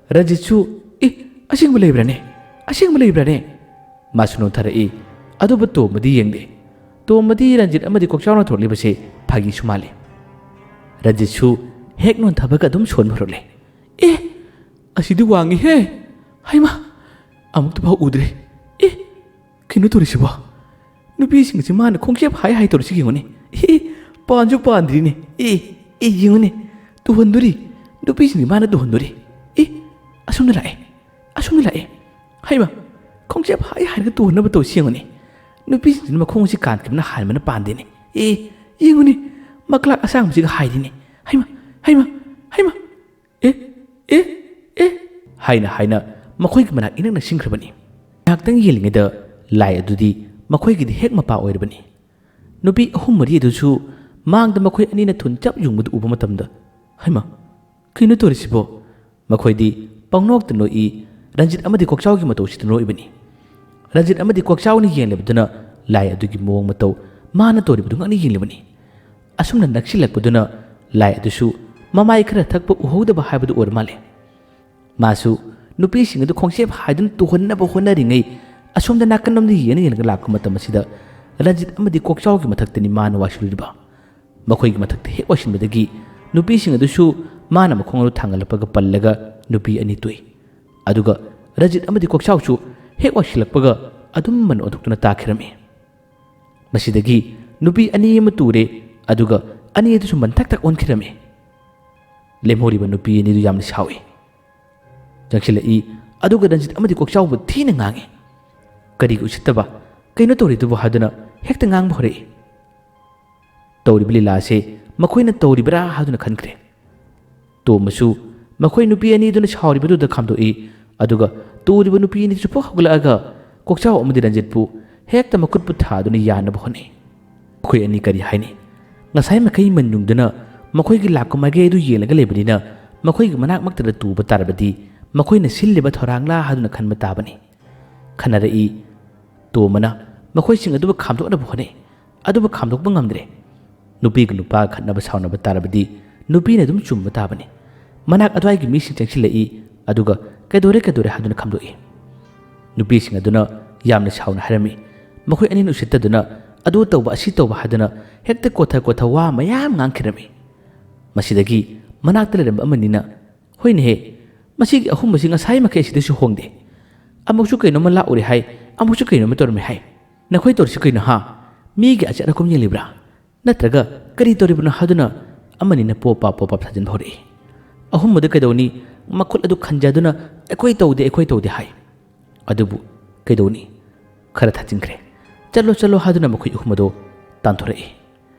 ꯔꯟꯖꯤꯠꯁꯨ, "ꯑꯦ, ꯑꯁꯦꯡꯕ ꯂꯩꯕ꯭ꯔꯥꯅꯦ? ꯑꯁꯦꯡꯕ ꯂꯩꯕ꯭ꯔꯥꯅꯦ?" ꯃꯥꯁꯨ ꯅꯣꯟꯊꯔꯛꯏ꯫ ꯑꯗꯨꯕꯨ ꯇꯣꯝꯕꯗꯤ ꯌꯦꯡꯗꯦ꯫ ꯇꯣꯝꯕꯗꯤ ꯔꯟꯖꯤꯠ ꯑꯃꯗꯤ ꯀꯣꯛꯆꯥꯎꯅ ꯊꯣꯔꯛꯂꯤꯕꯁꯦ ꯐꯥꯒꯤꯁꯨ ꯃꯥꯜꯂꯤ꯫ ꯔꯟꯖꯤꯠꯁꯨ ꯍꯦꯛ ꯅꯣꯟꯊꯕꯒ ꯑꯗꯨꯝ ꯁꯣꯟꯕ ꯍꯧꯔꯛꯂꯦ꯫ "ꯑꯦ, ꯑꯁꯤꯗꯤ ꯋꯥꯡꯉꯤꯍꯦ! ꯍꯩꯃꯥ, ꯑꯃꯨꯛꯇꯐꯥꯎ ꯎꯗ꯭ꯔꯤ꯫ ꯑꯦ, ꯀꯩꯅꯣ ꯇꯧꯔꯤꯁꯤꯕꯣ? ꯅꯨꯄꯤꯁꯤꯡꯁꯤ ꯃꯥꯅ ꯈꯣꯡꯆꯦꯞ ꯍꯥꯏ ꯍꯥꯏ ꯇꯧꯔꯤꯁꯤ ꯌꯦꯡꯉꯨꯅꯦ꯫ ꯑꯦ, ꯄꯥꯟꯁꯨ ꯄꯥꯟꯗ꯭ꯔꯤꯅꯦ꯫ ꯑꯦ, ꯑꯦ, ꯌꯦꯡꯉꯨꯅꯦ, ꯇꯨꯍꯟꯗꯣꯔꯤ꯫ ꯅꯨꯄꯤꯁꯤꯡꯁꯤ ꯃꯥꯅ ꯇꯨꯍꯟꯗꯣꯔꯤ꯫ ꯑꯦ, ꯑꯁꯣꯝꯗ ꯂꯥꯛꯑꯦ, ꯑꯁꯣꯝꯗ ꯂꯥꯛꯑꯦ꯫ ꯍꯩꯃꯥ, ꯈꯣꯡꯆꯦꯞ ꯍꯥꯏ ꯍꯥꯏꯔꯒ ꯇꯨꯍꯟꯅꯕ ꯇꯧꯔꯤꯁꯤ ꯌꯦꯡꯉꯨꯅꯦ꯫ ꯅꯨꯄꯤꯁꯤꯡꯁꯤꯅ ꯃꯈꯣꯡꯁꯤ ꯀꯥꯟꯈꯤꯕꯅ ꯍꯥꯟꯕꯅ ꯄꯥꯟꯗꯦꯅꯦ꯫ ꯑꯦ, ꯌꯦꯡꯉꯨꯅꯦ, ꯃꯀ꯭ꯂꯥꯛ ꯑꯁꯥꯡꯕꯁꯤꯒ ꯍꯥꯏꯔꯤꯅꯦ꯫ ꯍꯩꯃꯥ, ꯍꯩꯃꯥ, ꯍꯩꯃꯥ꯫ ꯑꯦ, ꯑꯦ, ꯑꯦ" ꯍꯥꯏꯅ ꯍꯥꯏꯅ ꯃꯈꯣꯏꯒꯤ ꯃꯅꯥꯛ ꯏꯅꯛ ꯅꯛꯁꯤꯟꯈ꯭ꯔꯕꯅꯤ꯫ ꯉꯥꯏꯍꯥꯛꯇꯪ ꯌꯦꯡꯂꯤꯉꯩꯗ ꯂꯥꯏ ꯑꯗꯨꯗꯤ ꯃꯈꯣꯏꯒꯤꯗꯤ ꯍꯦꯛ ꯃꯄꯥ ꯑꯣꯏꯔꯕꯅꯤ꯫ ꯅꯨꯄꯤ ꯑꯍꯨꯝ ꯃꯔꯤ ꯑꯗꯨꯁꯨ ꯃꯥꯡꯗ ꯃꯈꯣꯏ ꯑꯅꯤꯅ ꯊꯨꯟ ꯆꯞ ꯌꯨꯡꯕꯗꯨ ꯎꯕ ꯃꯇꯝꯗ, "ꯍꯩꯃꯥ, ꯀꯩꯅꯣ ꯇꯧꯔꯤꯁꯤꯕꯣ?" ꯃꯈꯣꯏꯗꯤ ꯄꯪꯅꯣꯛꯇ ꯅꯣꯛꯏ꯫ ꯔꯟꯖꯤꯠ ꯑꯃꯗꯤ ꯀꯣꯛꯆꯥꯎꯒꯤ ꯃꯇꯧꯁꯤꯗ ꯅꯣꯛꯏꯕꯅꯤ꯫ ꯔꯟꯖꯤꯠ ꯑꯃꯗꯤ ꯀꯣꯛꯆꯥꯎꯅ ꯌꯦꯡꯂꯤꯕꯗꯨꯅ ꯂꯥꯏ ꯑꯗꯨꯒꯤ ꯃꯑꯣꯡ ꯃꯇꯧ, ꯃꯥꯅ ꯇꯧꯔꯤꯕꯗꯨ ꯉꯛꯅ ꯌꯦꯡꯂꯤꯕꯅꯤ꯫ ꯑꯁꯨꯝꯅ ꯅꯛꯁꯤꯜꯂꯛꯄꯗꯨꯅ ꯂꯥꯏ ꯑꯗꯨꯁꯨ ꯃꯃꯥꯏ ꯈꯔ ꯊꯛꯄ ꯎꯍꯧꯗꯕ ꯍꯥꯏꯕꯗꯨ ꯑꯣꯏꯔ ꯃꯥꯜꯂꯦ꯫ ꯃꯥꯁꯨ ꯅꯨꯄꯤꯁꯤꯡ ꯑꯗꯨ ꯈꯣꯡꯆꯦꯞ ꯍꯥꯏꯗꯨꯅ ꯇꯨꯍꯟꯅꯕ ꯍꯣꯠꯅꯔꯤꯉꯩ ꯑꯁꯣꯝꯗ ꯅꯥꯀꯟꯂꯣꯝꯗ ꯌꯦꯡꯉ ꯌꯦꯡꯉꯒ ꯂꯥꯛꯄ ꯃꯇꯝ ꯑꯁꯤꯗ ꯔꯟꯖꯤꯠ ꯑꯃꯗꯤ ꯀꯣꯛꯆꯥꯎꯒꯤ ꯃꯊꯛꯇꯅꯤ ꯃꯥꯅ ꯋꯥꯏꯁꯤꯜꯂꯨꯔꯤꯕ꯫ ꯃꯈꯣꯏꯒꯤ ꯃꯊꯛꯇ ꯍꯦꯛ ꯋꯥꯏꯁꯤꯟꯕꯗꯒꯤ ꯅꯨꯄꯤꯁꯤꯡ ꯑꯗꯨꯁꯨ ꯃꯥꯅ ꯃꯈꯣꯡ ꯑꯗꯨ ꯊꯥꯡꯒꯠꯂꯛꯄꯒ ꯄꯜꯂꯒ ꯅꯨꯄꯤ ꯑꯅꯤ ꯇꯣꯛꯏ꯫ ꯑꯗꯨꯒ ꯔꯟꯖꯤꯠ ꯑꯃꯗꯤ ꯀꯣꯛꯆꯥꯎꯁꯨ ꯍꯦꯛ ꯋꯥꯏꯁꯤꯜꯂꯛꯄꯒ ꯑꯗꯨꯝ ꯃꯟ ꯑꯣꯟꯊꯣꯛꯇꯨꯅ ꯇꯥꯈꯤꯔꯝꯃꯤ꯫ ꯃꯁꯤꯗꯒꯤ ꯅꯨꯄꯤ ꯑꯅꯤ ꯑꯃ ꯇꯨꯔꯦ, ꯑꯗꯨꯒ ꯑꯅꯤ ꯑꯗꯨꯁꯨ ꯃꯟꯊꯛꯇ ꯑꯣꯟꯈꯤꯔꯝꯃꯤ꯫ ꯂꯦꯝꯍꯧꯔꯤꯕ ꯅꯨꯄꯤ ꯑꯅꯤꯗꯨ ꯌꯥꯝꯅ ꯁꯥꯎꯏ꯫ ꯆꯪꯁꯤꯜꯂꯛꯏ, ꯑꯗꯨꯒ ꯔꯟꯖꯤꯠ ꯑꯃꯗꯤ ꯀꯣꯛꯆꯥꯎꯕꯨ ꯊꯤꯅ ꯉꯥꯡꯏ꯫ "ꯀꯔꯤꯒꯤ ꯎꯁꯤꯠꯇꯕ? ꯀꯩꯅꯣ ꯇꯧꯔꯤꯗꯨꯕꯨ?" ꯍꯥꯏꯗꯨꯅ ꯍꯦꯛꯇ ꯉꯥꯡꯕ ꯍꯧꯔꯛꯏ꯫ ꯇꯧꯔꯤꯕ ꯂꯤꯂꯥꯁꯦ ꯃꯈꯣꯏꯅ ꯇꯧꯔꯤꯕ꯭ꯔꯥ ꯍꯥꯏꯗꯨꯅ ꯈꯟꯈ꯭ꯔꯦ꯫ ꯇꯣꯝꯕꯁꯨ ꯃꯈꯣꯏ ꯅꯨꯄꯤ ꯑꯅꯤꯗꯨꯅ ꯁꯥꯎꯔꯤꯕꯗꯨꯗ ꯈꯥꯝꯗꯣꯛꯏ꯫ ꯑꯗꯨꯒ ꯇꯨꯔꯤꯕ ꯅꯨꯄꯤ ꯑꯅꯤꯗꯨꯁꯨ ꯄꯨꯛ ꯍꯧꯒꯠꯂꯛꯑꯒ ꯀꯣꯛꯆꯥꯎ ꯑꯃꯗꯤ ꯔꯟꯖꯤꯠꯄꯨ ꯍꯦꯛꯇ ꯃꯈꯨꯠꯄꯨ ꯊꯥꯗꯨꯅ ꯌꯥꯟꯅꯕ ꯍꯣꯠꯅꯩ꯫ ꯃꯈꯣꯏ ꯑꯅꯤ ꯀꯔꯤ ꯍꯥꯏꯅꯤ? ꯉꯁꯥꯏ ꯃꯈꯩ ꯃꯟ ꯌꯨꯡꯗꯨꯅ ꯃꯈꯣꯏꯒꯤ ꯂꯥꯛꯄ ꯃꯥꯏꯀꯩ ꯑꯗꯨ ꯌꯦꯡꯂꯒ ꯂꯩꯕꯅꯤꯅ ꯃꯈꯣꯏꯒꯤ ꯃꯅꯥꯛꯃꯛꯇꯗ ꯇꯨꯕ ꯇꯥꯔꯕꯗꯤ ꯃꯈꯣꯏꯅ ꯁꯤꯜꯂꯤꯕ ꯊꯧꯔꯥꯡꯂꯥ ꯍꯥꯏꯗꯨꯅ ꯈꯟꯕ ꯇꯥꯕꯅꯤ꯫ ꯈꯟꯅꯔꯛꯏ꯫ ꯇꯣꯝꯕꯅ ꯃꯈꯣꯏꯁꯤꯡ ꯑꯗꯨꯕꯨ ꯈꯥꯝꯗꯣꯛꯅꯕ ꯍꯣꯠꯅꯩ꯫ ꯑꯗꯨꯕꯨ ꯈꯥꯝꯗꯣꯛꯄ ꯉꯝꯗ꯭ꯔꯦ꯫ ꯅꯨꯄꯤꯒ ꯅꯨꯄꯥꯒ ꯈꯠꯅꯕ ꯁꯥꯎꯅꯕ ꯇꯥꯔꯕꯗꯤ ꯅꯨꯄꯤꯅ ꯑꯗꯨꯝ ꯆꯨꯝꯕ ꯇꯥꯕꯅꯤ꯫ ꯃꯅꯥꯛ ꯑꯗ꯭ꯋꯥꯏꯒꯤ ꯃꯤꯁꯤꯡ ꯆꯪꯁꯤꯜꯂꯛꯏ꯫ ꯑꯗꯨꯒ ꯀꯩꯗꯧꯔꯦ ꯀꯩꯗꯧꯔꯦ ꯍꯥꯏꯗꯨꯅ ꯈꯥꯝꯗꯣꯛꯏ꯫ ꯅꯨꯄꯤꯁꯤꯡ ꯑꯗꯨꯅ ꯌꯥꯝꯅ ꯁꯥꯎꯅ ꯍꯥꯏꯔꯝꯃꯤ꯫ ꯃꯈꯣꯏ ꯑꯅꯤꯅ ꯎꯁꯤꯠꯇꯗꯨꯅ ꯑꯗꯨ ꯇꯧꯕ ꯑꯁꯤ ꯇꯧꯕ ꯍꯥꯏꯗꯨꯅ ꯍꯦꯛꯇ ꯀꯣꯊ ꯀꯣꯊ ꯋꯥ ꯃꯌꯥꯝ ꯉꯥꯡꯈꯤꯔꯝꯃꯤ꯫ ꯃꯁꯤꯗꯒꯤ ꯃꯅꯥꯛꯇ ꯂꯩꯔꯝꯕ ꯑꯃꯅꯤꯅ, "ꯍꯣꯏꯅꯦꯍꯦ, ꯃꯁꯤꯒꯤ ꯑꯍꯨꯝ ꯑꯁꯤ ꯉꯁꯥꯏ ꯃꯈꯩ ꯑꯁꯤꯗꯁꯨ ꯍꯣꯡꯗꯦ꯫ ꯑꯃꯨꯛꯁꯨ ꯀꯩꯅꯣꯝꯃ ꯂꯥꯛꯎꯔꯦ ꯍꯥꯏ, ꯑꯃꯨꯛꯁꯨ ꯀꯩꯅꯣꯝꯃ ꯇꯧꯔꯝꯃꯦ ꯍꯥꯏ꯫ ꯅꯈꯣꯏ ꯇꯧꯔꯤꯁꯤ ꯀꯩꯅꯣ ꯍꯥ? ꯃꯤꯒꯤ ꯑꯆꯠ ꯑꯀꯣꯝ ꯌꯦꯡꯂꯤꯕ꯭ꯔꯥ? ꯅꯠꯇ꯭ꯔꯒ ꯀꯔꯤ ꯇꯧꯔꯤꯕꯅꯣ?" ꯍꯥꯏꯗꯨꯅ ꯑꯃꯅꯤꯅ ꯄꯣꯞ ꯄꯥꯞ ꯄꯣꯞ ꯄꯥꯞ ꯊꯥꯖꯤꯟꯕ ꯍꯧꯔꯛꯏ꯫ ꯑꯍꯨꯝ ꯑꯗꯨ ꯀꯩꯗꯧꯅꯤ? ꯃꯈꯨꯠ ꯑꯗꯨ ꯈꯟꯖꯗꯨꯅ, "ꯑꯩꯈꯣꯏ ꯇꯧꯗꯦ, ꯑꯩꯈꯣꯏ ꯇꯧꯗꯦ" ꯍꯥꯏ꯫ ꯑꯗꯨꯕꯨ ꯀꯩꯗꯧꯅꯤ? ꯈꯔ ꯊꯥꯖꯤꯟꯈ꯭ꯔꯦ꯫ "ꯆꯠꯂꯣ, ꯆꯠꯂꯣ" ꯍꯥꯏꯗꯨꯅ ꯃꯈꯣꯏ ꯑꯍꯨꯝ ꯑꯗꯨ ꯇꯥꯟꯊꯣꯔꯛꯏ꯫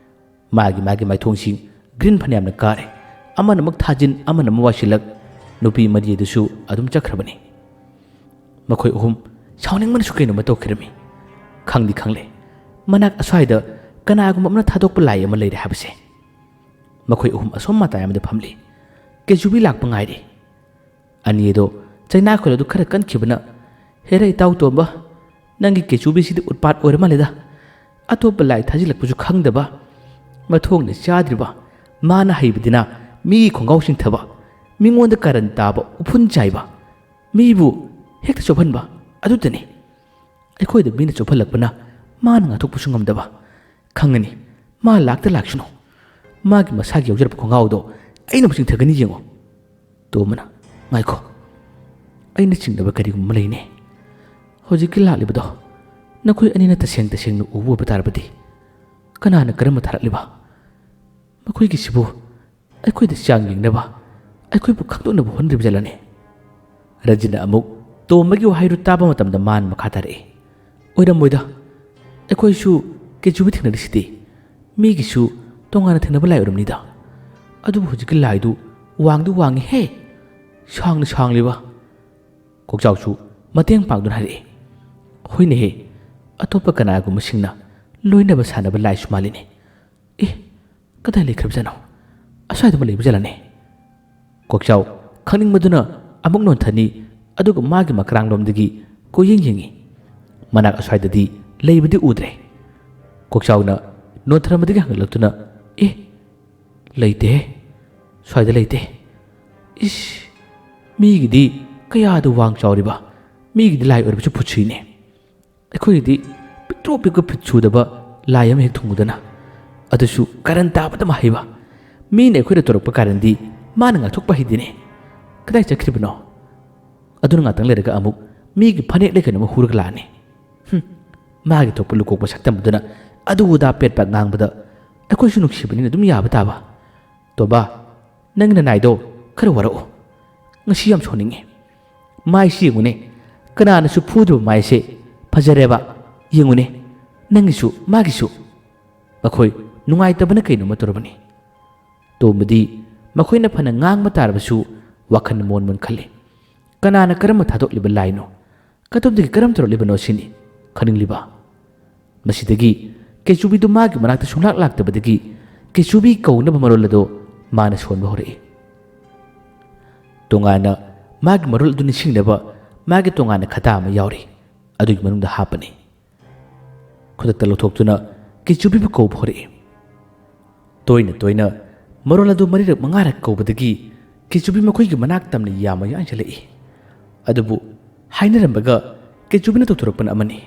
ꯃꯥꯒꯤ ꯃꯥꯒꯤ ꯃꯥꯏꯊꯣꯡꯁꯤꯡ ꯒ꯭ꯔꯤꯟ ꯐꯅꯌꯥꯝꯅ ꯀꯥꯔꯦ꯫ ꯑꯃꯅ ꯑꯃꯨꯛ ꯊꯥꯖꯤꯟ, ꯑꯃꯅ ꯑꯃꯨꯛ ꯋꯥꯁꯤꯜꯂꯛ꯫ ꯅꯨꯄꯤ ꯃꯔꯤ ꯑꯗꯨꯁꯨ ꯑꯗꯨꯝ ꯆꯠꯈ꯭ꯔꯕꯅꯤ꯫ ꯃꯈꯣꯏ ꯑꯍꯨꯝ ꯁꯥꯎꯅꯤꯡꯕꯅꯁꯨ ꯀꯩꯅꯣꯝꯃ ꯇꯧꯈꯤꯔꯝꯃꯤ꯫ ꯈꯪꯗꯤ ꯈꯪꯂꯦ, ꯃꯅꯥꯛ ꯑꯁ꯭ꯋꯥꯏꯗ ꯀꯅꯥꯒꯨꯝꯕ ꯑꯃꯅ ꯊꯥꯗꯣꯛꯄ ꯂꯥꯏ ꯑꯃ ꯂꯩꯔꯦ ꯍꯥꯏꯕꯁꯦ꯫ ꯃꯈꯣꯏ ꯑꯍꯨꯝ ꯑꯁꯣꯝ ꯃꯇꯥꯏ ꯑꯃꯗ ꯐꯝꯂꯤ꯫ ꯀꯦꯖꯨꯕꯤ ꯂꯥꯛꯄ ꯉꯥꯏꯔꯤ꯫ ꯑꯅꯤ ꯑꯗꯣ ꯆꯩꯅꯥ ꯈꯣꯜ ꯑꯗꯨ ꯈꯔ ꯀꯟꯈꯤꯕꯅ, "ꯍꯦꯔꯥ ꯏꯇꯥꯎ ꯇꯣꯝꯕ, ꯅꯪꯒꯤ ꯀꯦꯆꯨꯕꯤꯁꯤꯗꯤ ꯎꯠꯄꯥꯠ ꯑꯣꯏꯔ ꯃꯥꯜꯂꯦꯗ꯫ ꯑꯇꯣꯞꯄ ꯂꯥꯏ ꯊꯥꯖꯤꯜꯂꯛꯄꯁꯨ ꯈꯪꯗꯕ, ꯃꯊꯣꯡꯅ ꯆꯥꯗ꯭ꯔꯤꯕ, ꯃꯥꯅ ꯍꯩꯕꯗꯤꯅ ꯃꯤꯒꯤ ꯈꯣꯡꯒꯥꯎ ꯆꯤꯡꯊꯕ, ꯃꯤꯉꯣꯟꯗ ꯀꯥꯔꯟ ꯇꯥꯕ, ꯎꯐꯨꯟ ꯆꯥꯏꯕ, ꯃꯤꯕꯨ ꯍꯦꯛꯇ ꯆꯣꯞꯍꯟꯕ, ꯑꯗꯨꯇꯅꯤ꯫ ꯑꯩꯈꯣꯏꯗ ꯃꯤꯅ ꯆꯣꯞꯍꯜꯂꯛꯄꯅ ꯃꯥꯅ ꯉꯥꯛꯊꯣꯛꯄꯁꯨ ꯉꯝꯗꯕ꯫ ꯈꯪꯉꯅꯤ, ꯃꯥ ꯂꯥꯛꯇ ꯂꯥꯛꯁꯅꯨ꯫ ꯃꯥꯒꯤ ꯃꯁꯥꯒꯤ ꯌꯥꯎꯖꯔꯛꯄ ꯈꯣꯡꯒꯥꯎꯗꯣ ꯑꯩꯅ ꯑꯃꯨꯛ ꯆꯤꯡꯊꯒꯅꯤ, ꯌꯦꯡꯉꯣ꯫" ꯇꯣꯝꯕꯅ, "ꯉꯥꯏꯈꯣ, ꯑꯩꯅ ꯆꯤꯡꯅꯕ ꯀꯔꯤꯒꯨꯝꯕ ꯑꯃ ꯂꯩꯅꯦ꯫ ꯍꯧꯖꯤꯛꯀꯤ ꯂꯥꯛꯂꯤꯕꯗꯣ ꯅꯈꯣꯏ ꯑꯅꯤꯅ ꯇꯁꯦꯡ ꯇꯁꯦꯡꯅ ꯎꯕ ꯑꯣꯏꯕ ꯇꯥꯔꯕꯗꯤ ꯀꯅꯥꯅ ꯀꯔꯝꯕ ꯊꯥꯔꯛꯂꯤꯕ? ꯃꯈꯣꯏꯒꯤꯁꯤꯕꯨ ꯑꯩꯈꯣꯏꯗ ꯆꯥꯡ ꯌꯦꯡꯅꯕ, ꯑꯩꯈꯣꯏꯕꯨ ꯈꯪꯗꯣꯛꯅꯕ ꯍꯣꯠꯅꯔꯤꯕ ꯖꯥꯠꯂꯅꯦ?" ꯔꯟꯖꯤꯠꯅ ꯑꯃꯨꯛ ꯇꯣꯝꯕꯒꯤ ꯋꯥꯍꯩꯗꯨ ꯇꯥꯕ ꯃꯇꯝꯗ ꯃꯥꯅ ꯃꯈꯥ ꯇꯥꯔꯛꯏ, "ꯑꯣꯏꯔꯝꯃꯣꯏꯗ, ꯑꯩꯈꯣꯏꯁꯨ ꯀꯦꯆꯨꯕꯤ ꯊꯦꯡꯅꯔꯤꯁꯤꯗꯤ꯫ ꯃꯤꯒꯤꯁꯨ ꯇꯣꯉꯥꯟꯅ ꯊꯦꯡꯅꯕ ꯂꯥꯏ ꯑꯣꯏꯔꯝꯅꯤꯗ꯫ ꯑꯗꯨꯕꯨ ꯍꯧꯖꯤꯛꯀꯤ ꯂꯥꯏꯗꯨ ꯋꯥꯡꯗꯤ ꯋꯥꯡꯉꯤꯍꯦ꯫ ꯁꯥꯡꯅ ꯁꯥꯡꯂꯤꯕ꯫ ꯀꯣꯛꯆꯥꯎꯁꯨ ꯃꯇꯦꯡ ꯄꯥꯡꯗꯨꯅ ꯍꯥꯏꯔꯛꯏ꯫ "ꯍꯣꯏꯅꯦꯍꯦ, ꯑꯇꯣꯞꯄ ꯀꯅꯥꯒꯨꯝꯕꯁꯤꯡꯅ ꯂꯣꯏꯅꯕ ꯁꯥꯟꯅꯕ ꯂꯥꯏꯁꯨ ꯃꯥꯜꯂꯤꯅꯦ꯫ ꯑꯦ, ꯀꯗꯥꯏ ꯂꯩꯈ꯭ꯔꯕꯖꯥꯠꯅꯣ? ꯑꯁ꯭ꯋꯥꯏꯗ ꯑꯃ ꯂꯩꯕꯖꯥꯠꯂꯅꯦ?" ꯀꯣꯛꯆꯥꯎ ꯈꯪꯅꯤꯡꯕꯗꯨꯅ ꯑꯃꯨꯛ ꯅꯣꯟꯊꯅꯤ, ꯑꯗꯨꯒ ꯃꯥꯒꯤ ꯃꯀ꯭ꯔꯥꯡꯂꯣꯝꯗꯒꯤ ꯀꯣꯏꯌꯦꯡ ꯌꯦꯡꯉꯤ꯫ ꯃꯅꯥꯛ ꯑꯁ꯭ꯋꯥꯏꯗꯗꯤ ꯂꯩꯕꯗꯤ ꯎꯗ꯭ꯔꯦ꯫ ꯀꯣꯛꯆꯥꯎꯅ ꯅꯣꯟꯊꯔꯝꯕꯗꯒꯤ ꯍꯪꯒꯠꯂꯛꯇꯨꯅ, "ꯑꯦ, ꯂꯩꯇꯦꯍꯦ, ꯁ꯭ꯋꯥꯏꯗ ꯂꯩꯇꯦ꯫ ꯏꯁ, ꯃꯤꯒꯤꯗꯤ ꯀꯌꯥꯗ ꯋꯥꯡ ꯆꯥꯎꯔꯤꯕ, ꯃꯤꯒꯤꯗꯤ ꯂꯥꯏ ꯑꯣꯏꯔꯕꯁꯨ ꯐꯨꯠꯁꯨꯏꯅꯦ꯫ ꯑꯩꯈꯣꯏꯒꯤꯗꯤ ꯄꯤꯛꯇ꯭ꯔꯨ ꯄꯤꯛꯄ ꯐꯤꯠ ꯁꯨꯗꯕ ꯂꯥꯏ ꯑꯃ ꯍꯦꯛ ꯊꯨꯡꯉꯨꯗꯅ, ꯑꯗꯨꯁꯨ ꯀꯔꯟ ꯇꯥꯕꯗ ꯃꯍꯩꯕ꯫ ꯃꯤꯅ ꯑꯩꯈꯣꯏꯗ ꯇꯧꯔꯛꯄ ꯀꯔꯟꯗꯤ ꯃꯥꯅ ꯉꯥꯛꯊꯣꯛꯄ ꯍꯩꯗꯦꯅꯦ꯫ ꯀꯗꯥꯏ ꯆꯠꯈ꯭ꯔꯤꯕꯅꯣ?" ꯑꯗꯨꯅ ꯉꯥꯛꯇꯪ ꯂꯩꯔꯒ ꯑꯃꯨꯛ ꯃꯤꯒꯤ ꯐꯅꯦꯛꯂ ꯀꯩꯅꯣꯝꯃ ꯍꯨꯔꯒ ꯂꯥꯛꯑꯅꯤ꯫ ꯍꯨꯝ, ꯃꯥꯒꯤ ꯊꯣꯛꯄ ꯂꯨꯀꯣꯛꯄ ꯁꯛꯇꯝꯗꯨꯅ ꯑꯗꯨ ꯑꯗꯥ ꯄꯦꯠ ꯄꯥꯠ ꯉꯥꯡꯕꯗ ꯑꯩꯈꯣꯏꯁꯨ ꯅꯨꯡꯁꯤꯕꯅꯤꯅ ꯑꯗꯨꯝ ꯌꯥꯕ ꯇꯥꯕ꯫ "ꯇꯣꯝꯕ, ꯅꯪꯒꯤ ꯅꯅꯥꯏꯗꯣ ꯈꯔ ꯋꯥꯔꯛꯑꯣ꯫ ꯉꯁꯤ ꯌꯥꯝ ꯁꯥꯎꯅꯤꯡꯉꯤ꯫ ꯃꯥꯏꯁꯤ ꯌꯦꯡꯉꯨꯅꯦ, ꯀꯅꯥꯅꯁꯨ ꯐꯨꯗ꯭ꯔꯤꯕ ꯃꯥꯏꯁꯦ꯫ ꯐꯖꯔꯦꯕ, ꯌꯦꯡꯉꯨꯅꯦ, ꯅꯪꯒꯤꯁꯨ ꯃꯥꯒꯤꯁꯨ꯫ ꯃꯈꯣꯏ ꯅꯨꯡꯉꯥꯏꯇꯕꯅ ꯀꯩꯅꯣꯝꯃ ꯇꯧꯔꯕꯅꯤ꯫" ꯇꯣꯝꯕꯗꯤ ꯃꯈꯣꯏꯅ ꯐꯅ ꯉꯥꯡꯕ ꯇꯥꯔꯕꯁꯨ ꯋꯥꯈꯜ ꯃꯣꯟ ꯃꯣꯟ ꯈꯜꯂꯤ꯫ ꯀꯅꯥꯅ ꯀꯔꯝꯕ ꯊꯥꯗꯣꯛꯂꯤꯕ ꯂꯥꯏꯅꯣ? ꯀꯗꯣꯝꯗꯒꯤ ꯀꯔꯝ ꯇꯧꯔꯛꯂꯤꯕꯅꯣ ꯁꯤꯅꯤ ꯈꯪꯅꯤꯡꯂꯤꯕ꯫ ꯃꯁꯤꯗꯒꯤ ꯀꯦꯆꯨꯕꯤꯗꯨ ꯃꯥꯒꯤ ꯃꯅꯥꯛꯇ ꯁꯨꯡꯂꯥꯛ ꯂꯥꯛꯇꯕꯗꯒꯤ ꯀꯦꯆꯨꯕꯤ ꯀꯧꯅꯕ ꯃꯔꯣꯜ ꯑꯗꯨ ꯃꯥꯅ ꯁꯣꯟꯕ ꯍꯧꯔꯛꯏ꯫ ꯇꯣꯉꯥꯟꯅ ꯃꯥꯒꯤ ꯃꯔꯣꯜ ꯑꯗꯨ ꯅꯤꯡꯁꯤꯡꯅꯕ ꯃꯥꯒꯤ ꯇꯣꯉꯥꯟꯅ ꯈꯇꯥ ꯑꯃ ꯌꯥꯎꯔꯤ꯫ ꯑꯗꯨꯒꯤ ꯃꯅꯨꯡꯗ ꯍꯥꯞꯄꯅꯤ꯫ ꯈꯨꯗꯛꯇ ꯂꯧꯊꯣꯛꯇꯨꯅ ꯀꯦꯆꯨꯕꯤꯕꯨ ꯀꯧꯕ ꯍꯧꯔꯛꯏ꯫ ꯇꯣꯏꯅ ꯇꯣꯏꯅ ꯃꯔꯣꯜ ꯑꯗꯨ ꯃꯔꯤꯔꯛ ꯃꯉꯥꯔꯛ ꯀꯧꯕꯗꯒꯤ ꯀꯦꯆꯨꯕꯤ ꯃꯈꯣꯏꯒꯤ ꯃꯅꯥꯛ ꯇꯝꯅ ꯌꯥꯝꯅ ꯌꯥꯟꯁꯤꯜꯂꯛꯏ꯫ ꯑꯗꯨꯕꯨ ꯍꯥꯏꯅꯔꯝꯕꯒ ꯀꯦꯆꯨꯕꯤꯅ ꯇꯧꯊꯣꯔꯛꯄꯅ ꯑꯃꯅꯤ꯫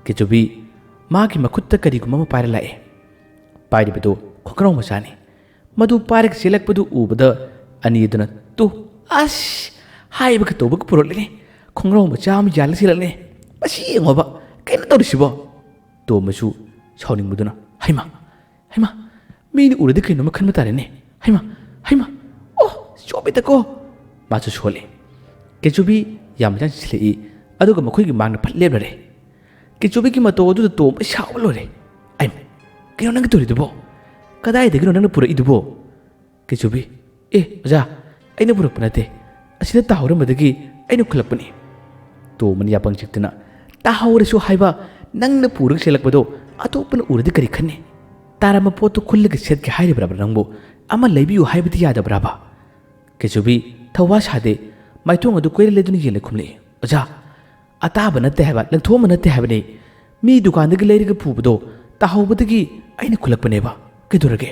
ꯀꯦꯆꯨꯕꯤ ꯃꯥꯒꯤ ꯃꯈꯨꯠꯇ ꯀꯔꯤꯒꯨꯝꯕ ꯑꯃ ꯄꯥꯏꯔ ꯂꯥꯛꯑꯦ꯫ ꯄꯥꯏꯔꯤꯕꯗꯨ ꯈꯣꯡꯒ꯭ꯔꯥꯎ ꯃꯆꯥꯅꯤ꯫ ꯃꯗꯨ ꯄꯥꯏꯔꯒ ꯆꯦꯜꯂꯛꯄꯗꯨ ꯎꯕꯗ ꯑꯅꯤꯗꯨꯅ, "ꯇꯨ, ꯑꯁ, ꯍꯥꯏꯕꯒ ꯇꯧꯕꯒ ꯄꯨꯔꯛꯂꯦꯅꯦ꯫ ꯈꯣꯡꯒ꯭ꯔꯥꯎ ꯃꯆꯥ ꯑꯃ ꯌꯥꯜꯂ ꯆꯦꯜꯂꯛꯂꯦ꯫ ꯃꯁꯤ ꯌꯦꯡꯉꯣꯕ, ꯀꯩꯅꯣ ꯇꯧꯔꯤꯁꯤꯕꯣ?" ꯇꯣꯝꯕꯁꯨ ꯁꯥꯎꯅꯤꯡꯕꯗꯨꯅ, "ꯍꯩꯃꯥ, ꯍꯩꯃꯥ, ꯃꯤꯅ ꯎꯔꯗꯤ ꯀꯩꯅꯣꯝꯃ ꯈꯟꯕ ꯇꯥꯔꯦꯅꯦ꯫ ꯍꯩꯃꯥ, ꯍꯩꯃꯥ, ꯑꯣ, ꯆꯣꯞꯄꯦꯗꯀꯣ!" ꯃꯥꯁꯨ ꯁꯣꯜꯂꯤ꯫ ꯀꯦꯆꯨꯕꯤ ꯌꯥꯝ ꯌꯥꯝ ꯆꯪꯁꯤꯜꯂꯛꯏ, ꯑꯗꯨꯒ ꯃꯈꯣꯏꯒꯤ ꯃꯥꯡꯗ ꯐꯠ ꯂꯦꯞꯂꯔꯦ꯫ ꯀꯦꯆꯨꯕꯤꯒꯤ ꯃꯇꯧ ꯑꯗꯨꯗ ꯇꯣꯝꯕ ꯁꯥꯎꯕ ꯂꯣꯏꯔꯦ꯫ "ꯑꯩ, "ꯀꯩꯅꯣ ꯅꯪꯒꯤ ꯇꯧꯔꯤꯗꯨꯕꯣ? ꯀꯗꯥꯏꯗꯒꯤꯅꯣ ꯅꯪꯅ ꯄꯨꯔꯛꯏꯗꯨꯕꯣ?" ꯀꯦꯆꯨꯕꯤ, "ꯑꯦ ꯑꯣꯖꯥ, ꯑꯩꯅ ꯄꯨꯔꯛꯄ ꯅꯠꯇꯦ, ꯑꯁꯤꯗ ꯇꯥꯍꯧꯔꯝꯕꯗꯒꯤ ꯑꯩꯅ ꯈꯨꯜꯂꯛꯄꯅꯤ꯫" ꯇꯣꯝꯕꯅ ꯌꯥꯄꯪ ꯆꯤꯛꯇꯨꯅ, "ꯇꯥꯍꯧꯔꯁꯨ ꯍꯥꯏꯕ, ꯅꯪꯅ ꯄꯨꯔꯒ ꯆꯦꯜꯂꯛꯄꯗꯣ ꯑꯇꯣꯞꯄꯅ ꯎꯔꯗꯤ ꯀꯔꯤ ꯈꯟꯅꯤ? ꯇꯥꯔꯝꯕ ꯄꯣꯠꯇꯨ ꯈꯨꯜꯂꯒ ꯁꯦꯠꯀꯦ ꯍꯥꯏꯔꯤꯕ꯭ꯔꯥꯕ ꯅꯪꯕꯨ? ꯑꯃ ꯂꯩꯕꯤꯌꯨ ꯍꯥꯏꯕꯗꯤ ꯌꯥꯗꯕ꯭ꯔꯥꯕ?" ꯀꯦꯆꯨꯕꯤ, ꯊꯧꯋꯥ ꯁꯥꯗꯦ, ꯃꯥꯏꯊꯣꯡ ꯑꯗꯨ ꯀꯣꯏꯔ ꯂꯩꯗꯨꯅ ꯌꯦꯡꯂ ꯈꯨꯝꯂꯛꯏ, "ꯑꯣꯖꯥ, ꯑꯇꯥꯕ ꯅꯠꯇꯦ ꯍꯥꯏꯕ, ꯂꯪꯊꯣꯛꯑꯝꯕ ꯅꯠꯇꯦ ꯍꯥꯏꯕꯅꯤ꯫ ꯃꯤ ꯗꯨꯀꯥꯟꯗꯒꯤ ꯂꯩꯔꯒ ꯄꯨꯕꯗꯣ ꯇꯥꯍꯧꯕꯗꯒꯤ ꯑꯩꯅ ꯈꯨꯜꯂꯛꯄꯅꯦꯕ꯫ ꯀꯩꯗꯧꯔꯒꯦ?"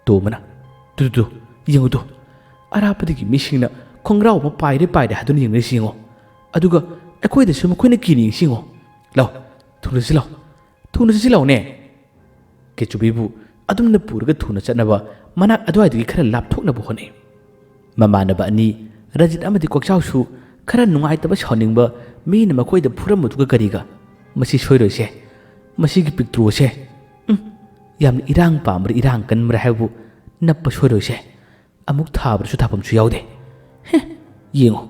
ꯇꯣꯝꯕꯅ, "ꯇꯨ, ꯇꯨ, ꯇꯨ, ꯌꯦꯡꯉꯨ ꯇꯨ꯫ ꯑꯔꯥꯞꯄꯗꯒꯤ ꯃꯤꯁꯤꯡꯅ ꯈꯣꯡꯒ꯭ꯔꯥꯎ ꯑꯃ ꯄꯥꯏꯔꯦ ꯄꯥꯏꯔꯦ ꯍꯥꯏꯗꯨꯅ ꯌꯦꯡꯅꯔꯤꯁꯤ ꯌꯦꯡꯉꯣ꯫ ꯑꯗꯨꯒ ꯑꯩꯈꯣꯏꯗꯁꯨ ꯃꯈꯣꯏꯅ ꯀꯤꯅ ꯌꯦꯡꯁꯤ ꯌꯦꯡꯉꯣ꯫ ꯂꯥꯎ, ꯊꯨꯅ ꯆꯠꯁꯤ ꯂꯥꯎ꯫ ꯊꯨꯅ ꯆꯠꯁꯤ ꯂꯥꯎꯅꯦ꯫" ꯀꯦꯆꯨꯕꯤꯕꯨ ꯑꯗꯨꯝꯅ ꯄꯨꯔꯒ ꯊꯨꯅ ꯆꯠꯅꯕ ꯃꯅꯥꯛ ꯑꯗꯨꯋꯥꯏꯗꯒꯤ ꯈꯔ ꯂꯥꯞꯊꯣꯛꯅꯕ ꯍꯣꯠꯅꯩ꯫ ꯃꯃꯥꯟꯅꯕ ꯑꯅꯤ, ꯔꯟꯖꯤꯠ ꯑꯃꯗꯤ ꯀꯣꯛꯆꯥꯎꯁꯨ ꯈꯔ ꯅꯨꯡꯉꯥꯏꯇꯕ ꯁꯥꯎꯅꯤꯡꯕ ꯃꯤꯅ ꯃꯈꯣꯏꯗ ꯐꯨꯔꯝꯕꯗꯨꯒ ꯀꯔꯤꯒ? "ꯃꯁꯤ ꯁꯣꯏꯔꯣꯏꯁꯦ꯫ ꯃꯁꯤꯒꯤ ꯄꯤꯛꯇ꯭ꯔꯨ ꯑꯁꯦ, ꯎꯝ, ꯌꯥꯝꯅ ꯏꯔꯥꯡ ꯄꯥꯝꯕ꯭ꯔꯥ ꯏꯔꯥꯡ ꯀꯟꯕ꯭ꯔꯥ ꯍꯥꯏꯕꯕꯨ ꯅꯞꯄ ꯁꯣꯏꯔꯣꯏꯁꯦ꯫ ꯑꯃꯨꯛ ꯊꯥꯕ꯭ꯔꯁꯨ ꯊꯥꯐꯝꯁꯨ ꯌꯥꯎꯗꯦ꯫ ꯍꯦ, ꯌꯦꯡꯉꯣ꯫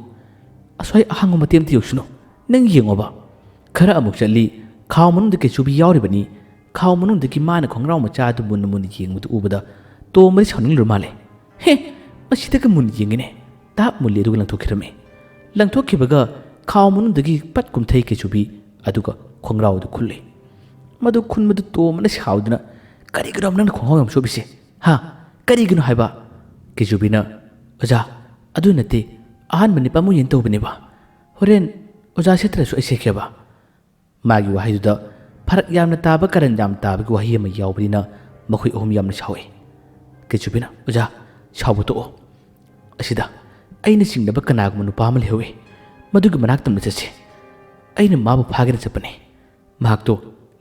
ꯑꯁ꯭ꯋꯥꯏ ꯑꯍꯥꯡꯕ ꯃꯇꯦꯛ ꯑꯝꯇ ꯌꯧꯁꯅꯨ꯫ ꯅꯪ ꯌꯦꯡꯉꯣꯕ꯫" ꯈꯔ ꯑꯃꯨꯛ ꯆꯠꯂꯤ, ꯈꯥꯎ ꯃꯅꯨꯡꯗ ꯀꯦꯆꯨꯕꯤ ꯌꯥꯎꯔꯤꯕꯅꯤ꯫ ꯈꯥꯎ ꯃꯅꯨꯡꯗꯒꯤ ꯃꯥꯅ ꯈꯣꯡꯒ꯭ꯔꯥꯎ ꯃꯆꯥ ꯑꯗꯨ ꯃꯨꯟꯅ ꯃꯨꯟꯅ ꯌꯦꯡꯕꯗꯨ ꯎꯕꯗ ꯇꯣꯝꯕꯗꯤ ꯁꯥꯎꯅꯤꯡꯂꯨꯔ ꯃꯥꯜꯂꯦ꯫ "ꯍꯦ, ꯃꯁꯤꯗꯒ ꯃꯨꯟꯅ ꯌꯦꯡꯉꯤꯅꯦ꯫" ꯇꯥꯞ ꯃꯨꯜꯂꯤ ꯑꯗꯨꯒ ꯂꯪꯊꯣꯛꯈꯤꯔꯝꯃꯤ꯫ ꯂꯪꯊꯣꯛꯈꯤꯕꯒ ꯈꯥꯎ ꯃꯅꯨꯡꯗꯒꯤ ꯄꯠ ꯀꯨꯝꯊꯩ ꯀꯦꯆꯨꯕꯤ, ꯑꯗꯨꯒ ꯈꯣꯡꯒ꯭ꯔꯥꯎ ꯑꯗꯨ ꯈꯨꯜꯂꯤ꯫ ꯃꯗꯨ ꯈꯨꯟꯕꯗꯨ ꯇꯣꯝꯕꯅ ꯁꯥꯎꯗꯨꯅ, "ꯀꯔꯤꯒꯤꯅꯣ ꯅꯪꯅ ꯈꯣꯡꯒ꯭ꯔꯥꯎ ꯌꯥꯝ ꯆꯣꯠꯂꯤꯁꯦ? ꯍꯥ? ꯀꯔꯤꯒꯤꯅꯣ ꯍꯥꯏꯕ?" ꯀꯦꯆꯨꯕꯤꯅ, "ꯑꯣꯖꯥ, ꯑꯗꯨ ꯅꯠꯇꯦ, ꯑꯍꯥꯟꯕ ꯅꯤꯄꯥ ꯑꯃꯨꯛ ꯌꯦꯟ ꯇꯧꯕꯅꯦꯕ꯫ ꯍꯣꯔꯦꯟ ꯑꯣꯖꯥ ꯁꯦꯠꯇ꯭ꯔꯁꯨ ꯑꯩ ꯁꯦꯠꯀꯦꯕ꯫" ꯃꯥꯒꯤ ꯋꯥꯍꯩꯗꯨꯗ ꯐꯔꯛ ꯌꯥꯝꯅ ꯇꯥꯕ, ꯀꯔꯟ ꯌꯥꯝ ꯇꯥꯕꯒꯤ ꯋꯥꯍꯩ ꯑꯃ ꯌꯥꯎꯕꯅꯤꯅ ꯃꯈꯣꯏ ꯑꯍꯨꯝ ꯌꯥꯝꯅ ꯁꯥꯎꯏ꯫ ꯀꯦꯆꯨꯕꯤꯅ, "ꯑꯣꯖꯥ, ꯁꯥꯎꯕ ꯇꯣꯛꯑꯣ꯫ ꯑꯁꯤꯗ ꯑꯩꯅ ꯆꯤꯡꯅꯕ ꯀꯅꯥꯒꯨꯝꯕ ꯅꯨꯄꯥ ꯑꯃ ꯂꯩꯍꯧꯏ꯫ ꯃꯗꯨꯒꯤ ꯃꯅꯥꯛꯇ ꯑꯃꯨꯛ ꯆꯠꯁꯤ꯫ ꯑꯩꯅ ꯃꯥꯕꯨ ꯐꯥꯒꯦꯅ ꯆꯠꯄꯅꯤ꯫ ꯃꯍꯥꯛꯇꯣ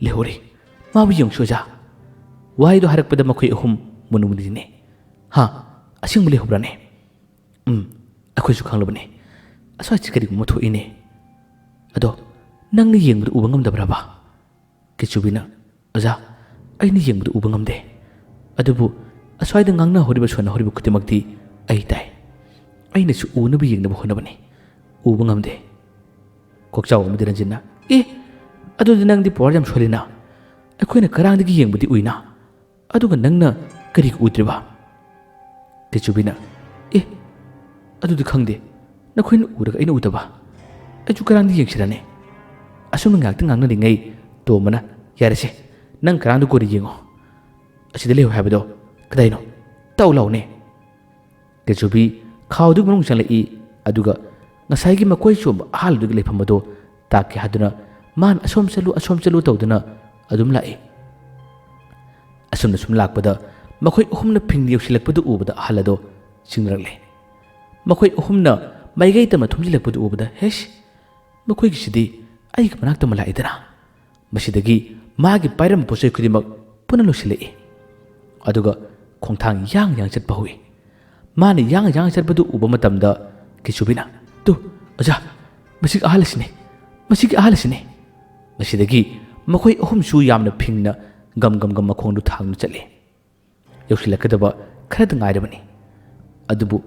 ꯂꯩꯍꯧꯔꯤ꯫ ꯃꯥꯕꯨ ꯌꯦꯡꯉꯨꯁꯤ, ꯑꯣꯖꯥ꯫" ꯋꯥꯍꯩꯗꯣ ꯍꯥꯏꯔꯛꯄꯗ ꯃꯈꯣꯏ ꯑꯍꯨꯝ ꯃꯨꯟ ꯃꯨꯟ ꯅꯤꯡꯉꯤ꯫ "ꯍꯥ? ꯑꯁꯦꯡꯕ ꯂꯩꯍꯧꯕ꯭ꯔꯥꯅꯦ?" "ꯎꯝ, ꯑꯩꯈꯣꯏꯁꯨ ꯈꯪꯂꯕꯅꯤ꯫ ꯑꯁ꯭ꯋꯥꯏꯁꯤ ꯀꯔꯤꯒꯨꯝꯕ ꯊꯣꯛꯏꯅꯦ꯫ ꯑꯗꯣ ꯅꯪꯅ ꯌꯦꯡꯕꯗ ꯎꯕ ꯉꯝꯗꯕ꯭ꯔꯕ?" ꯀꯦꯆꯨꯕꯤꯅ, "ꯑꯣꯖꯥ, ꯑꯩꯅ ꯌꯦꯡꯕꯗ ꯎꯕ ꯉꯝꯗꯦ꯫ ꯑꯗꯨꯕꯨ ꯑꯁ꯭ꯋꯥꯏꯗ ꯉꯥꯡꯅꯍꯧꯔꯤꯕ ꯁꯣꯟꯅꯍꯧꯔꯤꯕ ꯈꯨꯗꯤꯡꯃꯛꯇꯤ ꯑꯩ ꯇꯥꯏ꯫ ꯑꯩꯅꯁꯨ ꯎꯅꯕ ꯌꯦꯡꯅꯕ ꯍꯣꯠꯅꯕꯅꯤ꯫ ꯎꯕ ꯉꯝꯗꯦ꯫" ꯀꯣꯛꯆꯥꯎ ꯑꯃꯗꯤ ꯔꯟꯖꯤꯠꯅ, "ꯑꯦ, ꯑꯗꯨꯗꯤ ꯅꯪꯗꯤ ꯄꯋꯥꯔ ꯌꯥꯝ ꯁꯣꯜꯂꯤꯅ꯫ ꯑꯩꯈꯣꯏꯅ ꯀꯔꯥꯡꯗꯒꯤ ꯌꯦꯡꯕꯗꯤ ꯎꯏꯅ, ꯑꯗꯨꯒ ꯅꯪꯅ ꯀꯔꯤꯒꯤ ꯎꯗ꯭ꯔꯤꯕ?" ꯀꯩꯆꯨꯕꯤꯅ, "ꯑꯦ, ꯑꯗꯨꯗꯤ ꯈꯪꯗꯦ, ꯅꯈꯣꯏꯅ ꯎꯔꯒ ꯑꯩꯅ ꯎꯗꯕ꯫ ꯑꯩꯁꯨ ꯀꯔꯥꯡꯗ ꯌꯦꯡꯁꯤꯔꯅꯦ?" ꯑꯁꯨꯝꯅ ꯉꯥꯏꯍꯥꯛꯇꯪ ꯉꯥꯡꯅꯔꯤꯉꯩ, ꯇꯣꯝꯕꯅ, "ꯌꯥꯔꯦꯁꯦ, ꯅꯪ ꯀꯔꯥꯡꯗ ꯀꯣꯟꯅ ꯌꯦꯡꯉꯣ꯫ ꯑꯁꯤꯗ ꯂꯩꯌꯨ ꯍꯥꯏꯕꯗꯣ ꯀꯗꯥꯏꯅꯣ? ꯇꯧ ꯂꯥꯎꯅꯦ!" ꯀꯩꯆꯨꯕꯤ ꯈꯥꯎꯗꯨꯒꯤ ꯃꯅꯨꯡ ꯆꯪꯂꯛꯏ꯫ ꯑꯗꯨꯒ ꯉꯁꯥꯏꯒꯤ ꯃꯀꯣꯏ ꯆꯣꯝꯕ ꯑꯍꯥꯟꯕꯗꯨꯒꯤ ꯂꯩꯐꯝ ꯑꯗꯨ ꯇꯥꯛꯀꯦ ꯍꯥꯏꯗꯨꯅ ꯃꯥꯅ ꯑꯁꯣꯝ ꯆꯠꯂꯨ, ꯑꯁꯣꯝ ꯆꯠꯂꯨ ꯇꯧꯗꯨꯅ ꯑꯗꯨꯝ ꯂꯥꯛꯏ꯫ ꯑꯁꯨꯝꯅ ꯁꯨꯝ ꯂꯥꯛꯄꯗ ꯃꯈꯣꯏ ꯑꯍꯨꯝꯅ ꯐꯤꯡꯅ ꯌꯧꯁꯤꯜꯂꯛꯄꯗꯨ ꯎꯕꯗ ꯑꯍꯜ ꯑꯗꯣ ꯆꯤꯡꯅꯔꯛꯂꯦ꯫ ꯃꯈꯣꯏ ꯑꯍꯨꯝꯅ ꯃꯥꯏꯀꯩ ꯇꯝꯅ ꯊꯨꯝꯖꯤꯜꯂꯛꯄꯗꯨ ꯎꯕꯗ, "ꯍꯦꯁ, ꯃꯈꯣꯏꯒꯤꯁꯤꯗꯤ ꯑꯩꯒꯤ ꯃꯅꯥꯛꯇ ꯑꯃ ꯂꯥꯛꯏꯗꯅ?" ꯃꯁꯤꯗꯒꯤ ꯃꯥꯒꯤ ꯄꯥꯏꯔꯝꯕ ꯄꯣꯠꯆꯩ ꯈꯨꯗꯤꯡꯃꯛ ꯄꯨꯟꯅ ꯂꯣꯏꯁꯤꯜꯂꯛꯏ꯫ ꯑꯗꯨꯒ ꯈꯣꯡꯊꯥꯡ ꯌꯥꯡ ꯌꯥꯡ ꯆꯠꯄ ꯍꯧꯏ꯫ ꯃꯥꯅ ꯌꯥꯡ ꯌꯥꯡ ꯆꯠꯄꯗꯨ ꯎꯕ ꯃꯇꯝꯗ ꯀꯤꯁꯨꯕꯤꯅ, "ꯇꯨ, ꯑꯣꯖꯥ, ꯃꯁꯤꯒꯤ ꯑꯍꯜ ꯑꯁꯤꯅꯤ, ꯃꯁꯤꯒꯤ ꯑꯍꯜ ꯑꯁꯤꯅꯤ!" ꯃꯁꯤꯗꯒꯤ ꯃꯈꯣꯏ ꯑꯍꯨꯝꯁꯨ ꯌꯥꯝꯅ ꯐꯤꯡꯅ ꯒꯝ ꯒꯝ ꯒꯝ ꯃꯈꯣꯡꯗꯨ ꯊꯥꯡꯗꯨꯅ ꯆꯠꯂꯤ꯫ ꯌꯧꯁꯤꯜꯂꯛꯀꯗꯕ ꯈꯔꯗ ꯉꯥꯏꯔꯕꯅꯤ꯫ ꯑꯗꯨꯕꯨ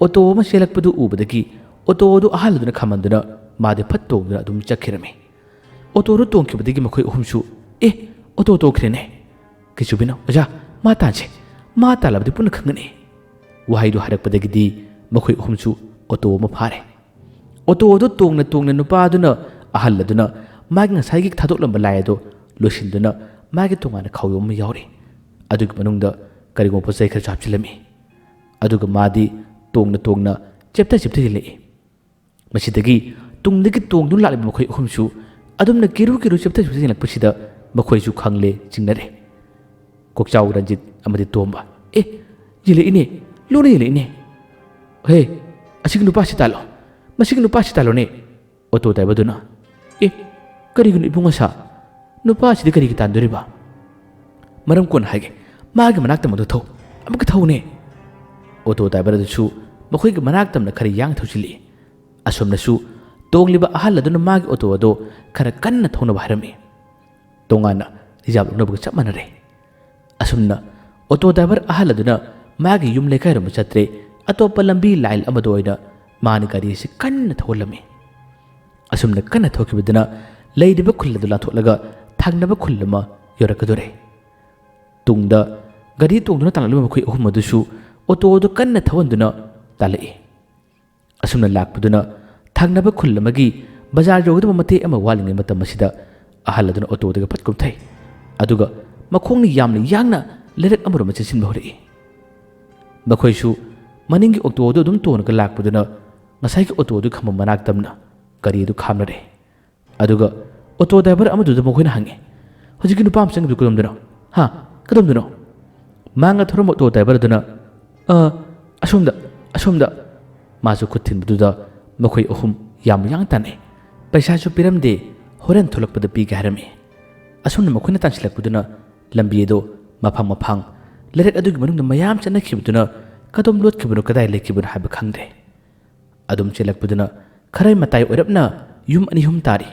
ꯑꯣꯇꯣ ꯑꯃ ꯆꯦꯜꯂꯛꯄꯗꯨ ꯎꯕꯗꯒꯤ ꯑꯣꯇꯣ ꯑꯗꯨ ꯑꯍꯜ ꯑꯗꯨꯅ ꯈꯥꯝꯍꯟꯗꯨꯅ ꯃꯥꯗꯤ ꯐꯠ ꯇꯣꯡꯗꯨꯅ ꯑꯗꯨꯝ ꯆꯠꯈꯤꯔꯝꯃꯤ꯫ ꯑꯣꯇꯣꯗꯨ ꯇꯣꯡꯈꯤꯕꯗꯒꯤ ꯃꯈꯣꯏ ꯑꯍꯨꯝꯁꯨ, "ꯑꯦ, ꯑꯣꯇꯣ ꯇꯣꯡꯈ꯭ꯔꯦꯅꯦ!" ꯀꯤꯁꯨꯕꯤꯅ, "ꯑꯣꯖꯥ, ꯃꯥ ꯇꯥꯟꯁꯦ, ꯃꯥ ꯇꯥꯜꯂꯕꯗꯤ ꯄꯨꯟꯅ ꯈꯪꯒꯅꯤ!" ꯋꯥꯍꯩꯗꯨ ꯍꯥꯏꯔꯛꯄꯗꯒꯤꯗꯤ ꯃꯈꯣꯏ ꯑꯍꯨꯝꯁꯨ ꯑꯣꯇꯣ ꯑꯃ ꯐꯥꯔꯦ꯫ ꯑꯣꯇꯣ ꯑꯗꯨ ꯇꯣꯡꯅ ꯇꯣꯡꯅ ꯅꯨꯄꯥ ꯑꯗꯨꯅ, ꯑꯍꯜ ꯑꯗꯨꯅ ꯃꯥꯒꯤ ꯉꯁꯥꯏꯒꯤ ꯊꯥꯗꯣꯛꯂꯝꯕ ꯂꯥꯏ ꯑꯗꯨ ꯂꯣꯏꯁꯤꯟꯗꯨꯅ ꯃꯥꯒꯤ ꯇꯣꯉꯥꯟꯅ ꯈꯥꯎꯌꯣꯝ ꯑꯃ ꯌꯥꯎꯔꯤ꯫ ꯑꯗꯨꯒꯤ ꯃꯅꯨꯡꯗ ꯀꯔꯤꯒꯨꯝꯕ ꯄꯣꯠ ꯆꯩ ꯈꯔꯁꯨ ꯍꯥꯞꯆꯤꯜꯂꯝꯃꯤ꯫ ꯑꯗꯨꯒ ꯃꯥꯗꯤ ꯇꯣꯡꯅ ꯇꯣꯡꯅ ꯆꯦꯞꯊ ꯆꯦꯞꯊ ꯌꯦꯜꯂꯛꯏ꯫ ꯃꯁꯤꯗꯒꯤ ꯇꯨꯡꯗꯒꯤ ꯇꯣꯡꯗꯨꯅ ꯂꯥꯛꯂꯤꯕ ꯃꯈꯣꯏ ꯑꯍꯨꯝꯁꯨ ꯑꯗꯨꯝꯅ ꯀꯤꯔꯨ ꯀꯤꯔꯨ ꯆꯦꯞꯊ ꯆꯦꯞꯊ ꯌꯦꯡꯂꯛꯄꯁꯤꯗ ꯃꯈꯣꯏꯁꯨ ꯈꯪꯂꯦ, ꯆꯤꯡꯅꯔꯦ꯫ ꯀꯣꯛꯆꯥꯎ ꯔꯟꯖꯤꯠ ꯑꯃꯗꯤ ꯇꯣꯝꯕ, "ꯑꯦ, ꯌꯦꯜꯂꯛꯏꯅꯦ, ꯂꯣꯟꯅ ꯌꯦꯜꯂꯛꯏꯅꯦ! ꯍꯦ, ꯑꯁꯤꯒꯤ ꯅꯨꯄꯥꯁꯤ ꯇꯥꯜꯂꯣ, ꯃꯁꯤꯒꯤ ꯅꯨꯄꯥꯁꯤ ꯇꯥꯜꯂꯣꯅꯦ!" ꯑꯣꯇꯣ ꯗ꯭ꯔꯥꯏꯚꯔꯗꯨꯅ, "ꯑꯦ, ꯀꯔꯤꯒꯤꯅꯣ ꯏꯕꯨꯡ ꯑꯁꯥ? ꯅꯨꯄꯥꯁꯤꯗꯤ ꯀꯔꯤꯒꯤ ꯇꯥꯟꯗꯣꯔꯤꯕ? ꯃꯔꯝ ꯀꯣꯟꯅ ꯍꯥꯏꯒꯦ꯫ ꯃꯥꯒꯤ ꯃꯅꯥꯛꯇ ꯑꯃꯨꯛꯇ ꯊꯧ, ꯑꯃꯨꯛꯀ ꯊꯧꯅꯦ!" ꯑꯣꯇꯣ ꯗ꯭ꯔꯥꯏꯚꯔ ꯑꯗꯨꯁꯨ ꯃꯈꯣꯏꯒꯤ ꯃꯅꯥꯛ ꯇꯝꯅ ꯈꯔ ꯌꯥꯡꯅ ꯊꯧꯖꯤꯜꯂꯛꯏ꯫ ꯑꯁꯣꯝꯅꯁꯨ ꯇꯣꯡꯂꯤꯕ ꯑꯍꯜ ꯑꯗꯨꯅ ꯃꯥꯒꯤ ꯑꯣꯇꯣ ꯑꯗꯨ ꯈꯔ ꯀꯟꯅ ꯊꯧꯅꯕ ꯍꯥꯏꯔꯝꯃꯤ꯫ ꯇꯣꯉꯥꯟꯅ ꯔꯤꯖꯥꯕ ꯂꯧꯅꯕꯒ ꯆꯞ ꯃꯥꯟꯅꯔꯦ꯫ ꯑꯁꯨꯝꯅ ꯑꯣꯇꯣ ꯗ꯭ꯔꯥꯏꯚꯔ ꯑꯍꯜ ꯑꯗꯨꯅ ꯃꯥꯒꯤ ꯌꯨꯝ ꯂꯩꯀꯥꯏꯔꯣꯝꯗ ꯆꯠꯇ꯭ꯔꯦ, ꯑꯇꯣꯞꯄ ꯂꯝꯕꯤ ꯂꯥꯏꯟ ꯑꯃꯗ ꯑꯣꯏꯅ ꯃꯥꯅ ꯒꯥꯔꯤ ꯑꯁꯤ ꯀꯟꯅ ꯊꯧꯍꯜꯂꯝꯃꯤ꯫ ꯑꯁꯨꯝꯅ ꯀꯟꯅ ꯊꯧꯈꯤꯕꯗꯨꯅ ꯂꯩꯔꯤꯕ ꯈꯨꯜ ꯑꯗꯨ ꯂꯥꯟꯊꯣꯛꯂꯒ ꯊꯪꯅꯕ ꯈꯨꯜ ꯑꯃ ꯌꯧꯔꯛꯀꯗꯣꯔꯦ꯫ ꯇꯨꯡꯗ ꯒꯥꯔꯤ ꯇꯣꯡꯗꯨꯅ ꯇꯥꯜꯂꯛꯂꯤꯕ ꯃꯈꯣꯏ ꯑꯍꯨꯝ ꯑꯗꯨꯁꯨ ꯑꯣꯇꯣ ꯑꯗꯨ ꯀꯟꯅ ꯊꯧꯍꯟꯗꯨꯅ ꯇꯥꯜꯂꯛꯏ꯫ ꯑꯁꯨꯝꯅ ꯂꯥꯛꯄꯗꯨꯅ ꯊꯪꯅꯕ ꯈꯨꯜ ꯑꯃꯒꯤ ꯕꯖꯥꯔ ꯌꯧꯒꯗꯕ ꯃꯇꯦꯛ ꯑꯃ ꯋꯥꯠꯂꯤꯉꯩ ꯃꯇꯝ ꯑꯁꯤꯗ ꯑꯍꯜ ꯑꯗꯨꯅ ꯑꯣꯇꯣꯗꯒꯤ ꯐꯠ ꯀꯨꯝꯊꯩ꯫ ꯑꯗꯨꯒ ꯃꯈꯣꯡꯅ ꯌꯥꯝꯅ ꯌꯥꯡꯅ ꯂꯩꯔꯛ ꯑꯃꯔꯣꯝꯗ ꯆꯦꯟꯁꯤꯟꯕ ꯍꯧꯔꯛꯏ꯫ ꯃꯈꯣꯏꯁꯨ ꯃꯅꯤꯡꯒꯤ ꯑꯣꯇꯣ ꯑꯗꯨ ꯑꯗꯨꯝ ꯇꯣꯡꯉꯒ ꯂꯥꯛꯄꯗꯨꯅ ꯉꯁꯥꯏꯒꯤ ꯑꯣꯇꯣ ꯑꯗꯨ ꯈꯝꯕ ꯃꯅꯥꯛ ꯇꯝꯅ ꯒꯥꯔꯤ ꯑꯗꯨ ꯈꯥꯝꯅꯔꯦ꯫ ꯑꯗꯨꯒ ꯑꯣꯇꯣ ꯗ꯭ꯔꯥꯏꯚꯔ ꯑꯃꯗꯨꯗ ꯃꯈꯣꯏꯅ ꯍꯪꯉꯤ, "ꯍꯧꯖꯤꯛꯀꯤ ꯅꯨꯄꯥ ꯑꯃ ꯆꯪꯉꯤꯕꯗꯨ ꯀꯗꯣꯝꯗꯅꯣ? ꯍꯥ? ꯀꯗꯣꯝꯗꯅꯣ?" ꯃꯥꯡꯗ ꯊꯧꯔꯝꯕ ꯑꯣꯇꯣ ꯗ꯭ꯔꯥꯏꯚꯔ ꯑꯗꯨꯅ, "ꯑ, ꯑꯁꯣꯝꯗ, ꯑꯁꯣꯝꯗ꯫" ꯃꯥꯁꯨ ꯈꯨꯠ ꯊꯤꯟꯕꯗꯨꯗ ꯃꯈꯣꯏ ꯑꯍꯨꯝ ꯌꯥꯝ ꯌꯥꯡ ꯇꯥꯟꯅꯩ꯫ ꯄꯩꯁꯥꯁꯨ ꯄꯤꯔꯝꯗꯦ, ꯍꯣꯔꯦꯟ ꯊꯣꯛꯂꯛꯄꯗ ꯄꯤꯒꯦ ꯍꯥꯏꯔꯝꯃꯤ꯫ ꯑꯁꯨꯝꯅ ꯃꯈꯣꯏꯅ ꯇꯥꯟꯁꯤꯜꯂꯛꯄꯗꯨꯅ ꯂꯝꯕꯤ ꯑꯗꯨ ꯃꯐꯥꯡ ꯃꯐꯥꯡ ꯂꯩꯔꯛ ꯑꯗꯨꯒꯤ ꯃꯅꯨꯡꯗ ꯃꯌꯥꯝ ꯆꯠꯅꯈꯤꯕꯗꯨꯅ ꯀꯗꯣꯝ ꯂꯣꯠꯈꯤꯕꯅꯣ ꯀꯗꯥꯏ ꯂꯩꯈꯤꯕꯅꯣ ꯍꯥꯏꯕ ꯈꯪꯗ꯭ꯔꯦ꯫ ꯑꯗꯨꯝ ꯆꯦꯜꯂꯛꯄꯗꯨꯅ ꯈꯔ ꯃꯇꯥꯏ ꯑꯣꯏꯔꯞꯅ ꯌꯨꯝ ꯑꯅꯤ ꯑꯍꯨꯝ ꯇꯥꯔꯤ꯫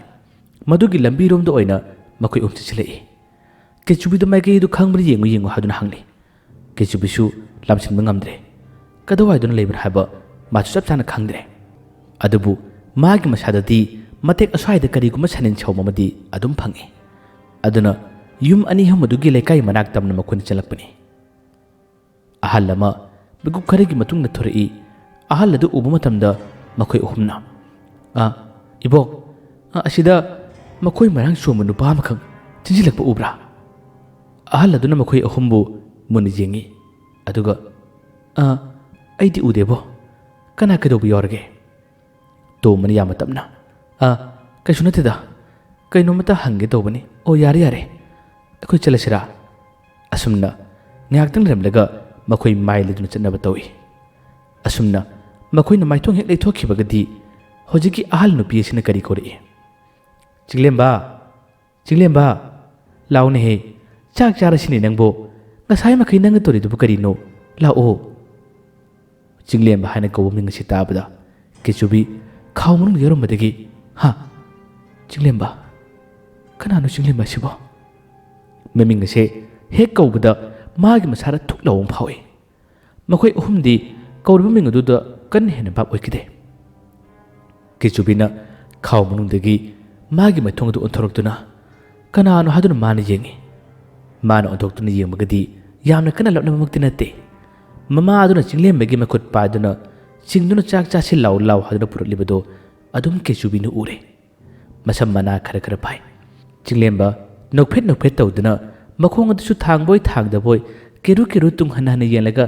ꯃꯗꯨꯒꯤ ꯂꯝꯕꯤꯔꯣꯝꯗ ꯑꯣꯏꯅ ꯃꯈꯣꯏ ꯑꯍꯨꯝ ꯆꯦꯟꯁꯤꯜꯂꯛꯏ꯫ ꯀꯦꯆꯨꯕꯤꯗ ꯃꯥꯏꯀꯩ ꯑꯗꯨ ꯈꯪꯕ꯭ꯔꯥ ꯌꯦꯡꯉꯨ ꯌꯦꯡꯉꯨ ꯍꯥꯏꯗꯨꯅ ꯍꯪꯂꯤ꯫ ꯀꯦꯆꯨꯕꯤꯁꯨ ꯂꯥꯝꯁꯤꯟꯕ ꯉꯝꯗ꯭ꯔꯦ꯫ ꯀꯗꯥꯏꯋꯥꯏꯗꯅꯣ ꯂꯩꯕꯅꯣ ꯍꯥꯏꯕ ꯃꯥꯁꯨ ꯆꯞ ꯆꯥꯅ ꯈꯪꯗ꯭ꯔꯦ꯫ ꯑꯗꯨꯕꯨ ꯃꯥꯒꯤ ꯃꯁꯥꯗꯗꯤ ꯃꯇꯦꯛ ꯑꯁ꯭ꯋꯥꯏꯗ ꯀꯔꯤꯒꯨꯝꯕ ꯁꯟꯅꯤꯟ ꯁꯧꯝ ꯑꯃꯗꯤ ꯑꯗꯨꯝ ꯐꯪꯏ꯫ ꯑꯗꯨꯅ ꯌꯨꯝ ꯑꯅꯤ ꯑꯍꯨꯝ ꯑꯗꯨꯒꯤ ꯂꯩꯀꯥꯏ ꯃꯅꯥꯛ ꯇꯝꯅ ꯃꯈꯣꯏꯅ ꯆꯦꯜꯂꯛꯄꯅꯤ꯫ ꯑꯍꯜ ꯑꯃ ꯃꯤꯀꯨꯞ ꯈꯔꯒꯤ ꯃꯇꯨꯡꯗ ꯊꯣꯔꯛꯏ꯫ ꯑꯍꯜ ꯑꯗꯨ ꯎꯕ ꯃꯇꯝꯗ ꯃꯈꯣꯏ ꯑꯍꯨꯝꯅ, "ꯑ, ꯏꯕꯣꯛ, ꯑ, ꯑꯁꯤꯗ ꯃꯈꯣꯏ ꯃꯔꯥꯡ ꯆꯣꯝꯕ ꯅꯨꯄꯥ ꯑꯃꯈꯛ ꯆꯦꯟꯁꯤꯜꯂꯛꯄ ꯎꯕ꯭ꯔꯥ?" ꯑꯍꯜ ꯑꯗꯨꯅ ꯃꯈꯣꯏ ꯑꯍꯨꯝꯕꯨ ꯃꯨꯟꯅ ꯌꯦꯡꯏ꯫ ꯑꯗꯨꯒ, "ꯑ, ꯑꯩꯗꯤ ꯎꯗꯦꯕꯣ꯫ ꯀꯅꯥ ꯀꯩꯗꯧꯕ ꯌꯥꯎꯔꯒꯦ?" ꯇꯣꯝꯕꯅ ꯌꯥꯝꯅ ꯇꯞꯅ, "ꯑ, ꯀꯩꯁꯨ ꯅꯠꯇꯦꯗ꯫ ꯀꯩꯅꯣꯝꯃꯇ ꯍꯪꯒꯦ ꯇꯧꯕꯅꯤ꯫ ꯑꯣ, ꯌꯥꯔꯦ, ꯌꯥꯔꯦ꯫ ꯑꯩꯈꯣꯏ ꯆꯠꯂꯁꯤꯔꯥ?" ꯑꯁꯨꯝꯅ ꯉꯥꯏꯍꯥꯛꯇꯪ ꯂꯩꯔꯝꯂꯒ ꯃꯈꯣꯏ ꯃꯥꯏ ꯂꯩꯗꯨꯅ ꯆꯠꯅꯕ ꯇꯧꯏ꯫ ꯑꯁꯨꯝꯅ ꯃꯈꯣꯏꯅ ꯃꯥꯏꯊꯣꯡ ꯍꯦꯛ ꯂꯩꯊꯣꯛꯈꯤꯕꯒꯗꯤ ꯍꯧꯖꯤꯛꯀꯤ ꯑꯍꯜ ꯅꯨꯄꯤ ꯑꯁꯤꯅ ꯀꯔꯤ ꯀꯧꯔꯛꯏ? "ꯆꯤꯡꯂꯦꯝꯕ! ꯆꯤꯡꯂꯦꯝꯕ! ꯂꯥꯎꯅꯦꯍꯦ! ꯆꯥꯛ ꯆꯥꯔꯁꯤꯅꯦ ꯅꯪꯕꯨ! ꯉꯁꯥꯏ ꯃꯈꯩ ꯅꯪꯅ ꯇꯧꯔꯤꯗꯨꯕꯨ ꯀꯔꯤꯅꯣ? ꯂꯥꯛꯑꯣ!" ꯆꯤꯡꯂꯦꯝꯕ ꯍꯥꯏꯅ ꯀꯧꯕ ꯃꯤꯡ ꯑꯁꯤ ꯇꯥꯕꯗ ꯀꯦꯆꯨꯕꯤ ꯈꯥꯎ ꯃꯅꯨꯡꯗ ꯌꯥꯎꯔꯝꯕꯗꯒꯤ, "ꯍꯥ? ꯆꯤꯡꯂꯦꯝꯕ? ꯀꯅꯥꯅꯣ ꯆꯤꯡꯂꯦꯝꯕ ꯑꯁꯤꯕꯣ?" ꯃꯃꯤꯡ ꯑꯁꯦ ꯍꯦꯛ ꯀꯧꯕꯗ ꯃꯥꯒꯤ ꯃꯁꯥꯗ ꯊꯨꯛ ꯂꯥꯎꯕ ꯑꯃ ꯐꯥꯎꯏ꯫ ꯃꯈꯣꯏ ꯑꯍꯨꯝꯗꯤ ꯀꯧꯔꯤꯕ ꯃꯤꯡ ꯑꯗꯨꯗ ꯀꯟꯅ ꯍꯦꯟꯅ ꯚꯥꯞ ꯑꯣꯏꯈꯤꯗꯦ꯫ ꯀꯦꯆꯨꯕꯤꯅ ꯈꯥꯎ ꯃꯅꯨꯡꯗꯒꯤ ꯃꯥꯒꯤ ꯃꯥꯏꯊꯣꯡ ꯑꯗꯨ ꯑꯣꯟꯊꯣꯔꯛꯇꯨꯅ ꯀꯅꯥꯅꯣ ꯍꯥꯏꯗꯨꯅ ꯃꯥꯅ ꯌꯦꯡꯉꯤ꯫ ꯃꯥꯅ ꯑꯣꯟꯊꯣꯛꯇꯨꯅ ꯌꯦꯡꯕꯒꯗꯤ ꯌꯥꯝꯅ ꯀꯟꯅ ꯂꯥꯞꯅꯕꯃꯛꯇꯤ ꯅꯠꯇꯦ꯫ ꯃꯃꯥ ꯑꯗꯨꯅ ꯆꯤꯡꯂꯦꯝꯕꯒꯤ ꯃꯈꯨꯠ ꯄꯥꯏꯗꯨꯅ ꯆꯤꯡꯗꯨꯅ "ꯆꯥꯛ ꯆꯥꯁꯤ ꯂꯥꯎ ꯂꯥꯎ" ꯍꯥꯏꯗꯨꯅ ꯄꯨꯔꯛꯂꯤꯕꯗꯨ ꯑꯗꯨꯝ ꯀꯦꯆꯨꯕꯤꯅ ꯎꯔꯦ꯫ ꯃꯁꯝ ꯃꯅꯥ ꯈꯔ ꯈꯔ ꯄꯥꯏ꯫ ꯆꯤꯡꯂꯦꯝꯕ ꯅꯣꯛꯐꯦꯠ ꯅꯣꯛꯐꯦꯠ ꯇꯧꯗꯨꯅ ꯃꯈꯣꯡ ꯑꯗꯨꯁꯨ ꯊꯥꯡꯕꯣꯏ ꯊꯥꯡꯗꯕꯣꯏ ꯀꯦꯔꯨ ꯀꯦꯔꯨ ꯇꯨꯡ ꯍꯟꯅ ꯍꯟꯅ ꯌꯦꯡꯂꯒ,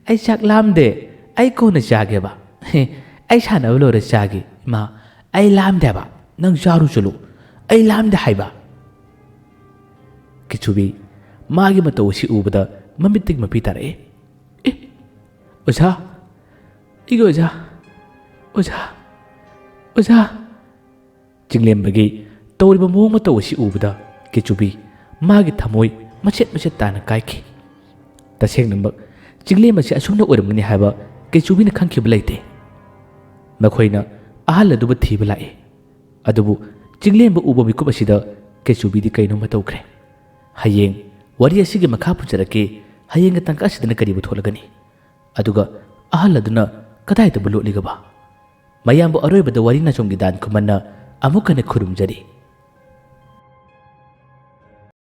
"ꯑꯩ ꯆꯥꯛ ꯂꯥꯝꯗꯦ, ꯑꯩ ꯀꯣꯟꯅ ꯆꯥꯒꯦꯕ꯫ ꯑꯩ ꯁꯥꯟꯅꯕ ꯂꯣꯏꯔ ꯆꯥꯒꯦ꯫ ꯏꯃꯥ, ꯑꯩ ꯂꯥꯝꯗꯦ ꯍꯥꯏꯕ, ꯅꯪ ꯆꯥꯔꯨ ꯆꯠꯂꯨ, ꯑꯩ ꯂꯥꯝꯗꯦ ꯍꯥꯏꯕ"꯫ ꯀꯤꯆꯨꯕꯤ ꯃꯥꯒꯤ ꯃꯇꯧ ꯑꯁꯤ ꯎꯕꯗ ꯃꯃꯤꯠꯇꯒꯤ ꯃꯄꯤ ꯇꯥꯔꯛꯏ꯫ "ꯑꯦ, ꯑꯣꯖꯥ, ꯑꯩꯒꯤ ꯑꯣꯖꯥ, ꯑꯣꯖꯥ, ꯑꯣꯖꯥ"꯫ ꯆꯤꯡꯂꯦꯝꯕꯒꯤ ꯇꯧꯔꯤꯕ ꯃꯑꯣꯡ ꯃꯇꯧ ꯑꯁꯤ ꯎꯕꯗ ꯀꯦꯆꯨꯕꯤ ꯃꯥꯒꯤ ꯊꯃꯣꯏ ꯃꯆꯦꯠ ꯃꯆꯦꯠ ꯇꯥꯅ ꯀꯥꯏꯈꯤ꯫ ꯇꯁꯦꯡꯅꯃꯛ ꯆꯤꯡꯂꯦꯝꯕꯁꯤ ꯑꯁꯨꯝꯅ ꯑꯣꯏꯔꯝꯒꯅꯤ ꯍꯥꯏꯕ ꯀꯦꯆꯨꯕꯤꯅ ꯈꯪꯈꯤꯕ ꯂꯩꯇꯦ꯫ ꯃꯈꯣꯏꯅ ꯑꯍꯜ ꯑꯗꯨꯕꯨ ꯊꯤꯕ ꯂꯥꯛꯏ꯫ ꯑꯗꯨꯕꯨ ꯆꯤꯡꯂꯦꯝꯕ ꯎꯕ ꯃꯤꯀꯨꯞ ꯑꯁꯤꯗ ꯀꯦꯆꯨꯕꯤꯗꯤ ꯀꯩꯅꯣꯝꯃ ꯇꯧꯈ꯭ꯔꯦ꯫ "ꯍꯌꯦꯡ ꯋꯥꯔꯤ ꯑꯁꯤꯒꯤ ꯃꯈꯥ ꯄꯨꯖꯔꯛꯀꯦ꯫ ꯍꯌꯦꯡꯒꯤ ꯇꯥꯡꯀꯛ ꯑꯁꯤꯗꯅ ꯀꯔꯤꯕꯨ ꯊꯣꯛꯂꯒꯅꯤ? ꯑꯗꯨꯒ ꯑꯍꯜ ꯑꯗꯨꯅ ꯀꯗꯥꯏꯗꯕꯨ ꯂꯣꯠꯂꯤꯒꯕ?" ꯃꯌꯥꯝꯕꯨ ꯑꯔꯣꯏꯕꯗ ꯋꯥꯔꯤ ꯅꯥꯆꯣꯝꯒꯤ ꯗꯥꯟ ꯈꯨꯃꯟꯅ ꯑꯃꯨꯛ ꯍꯟꯅ ꯈꯨꯔꯨꯝꯖꯔꯤ꯫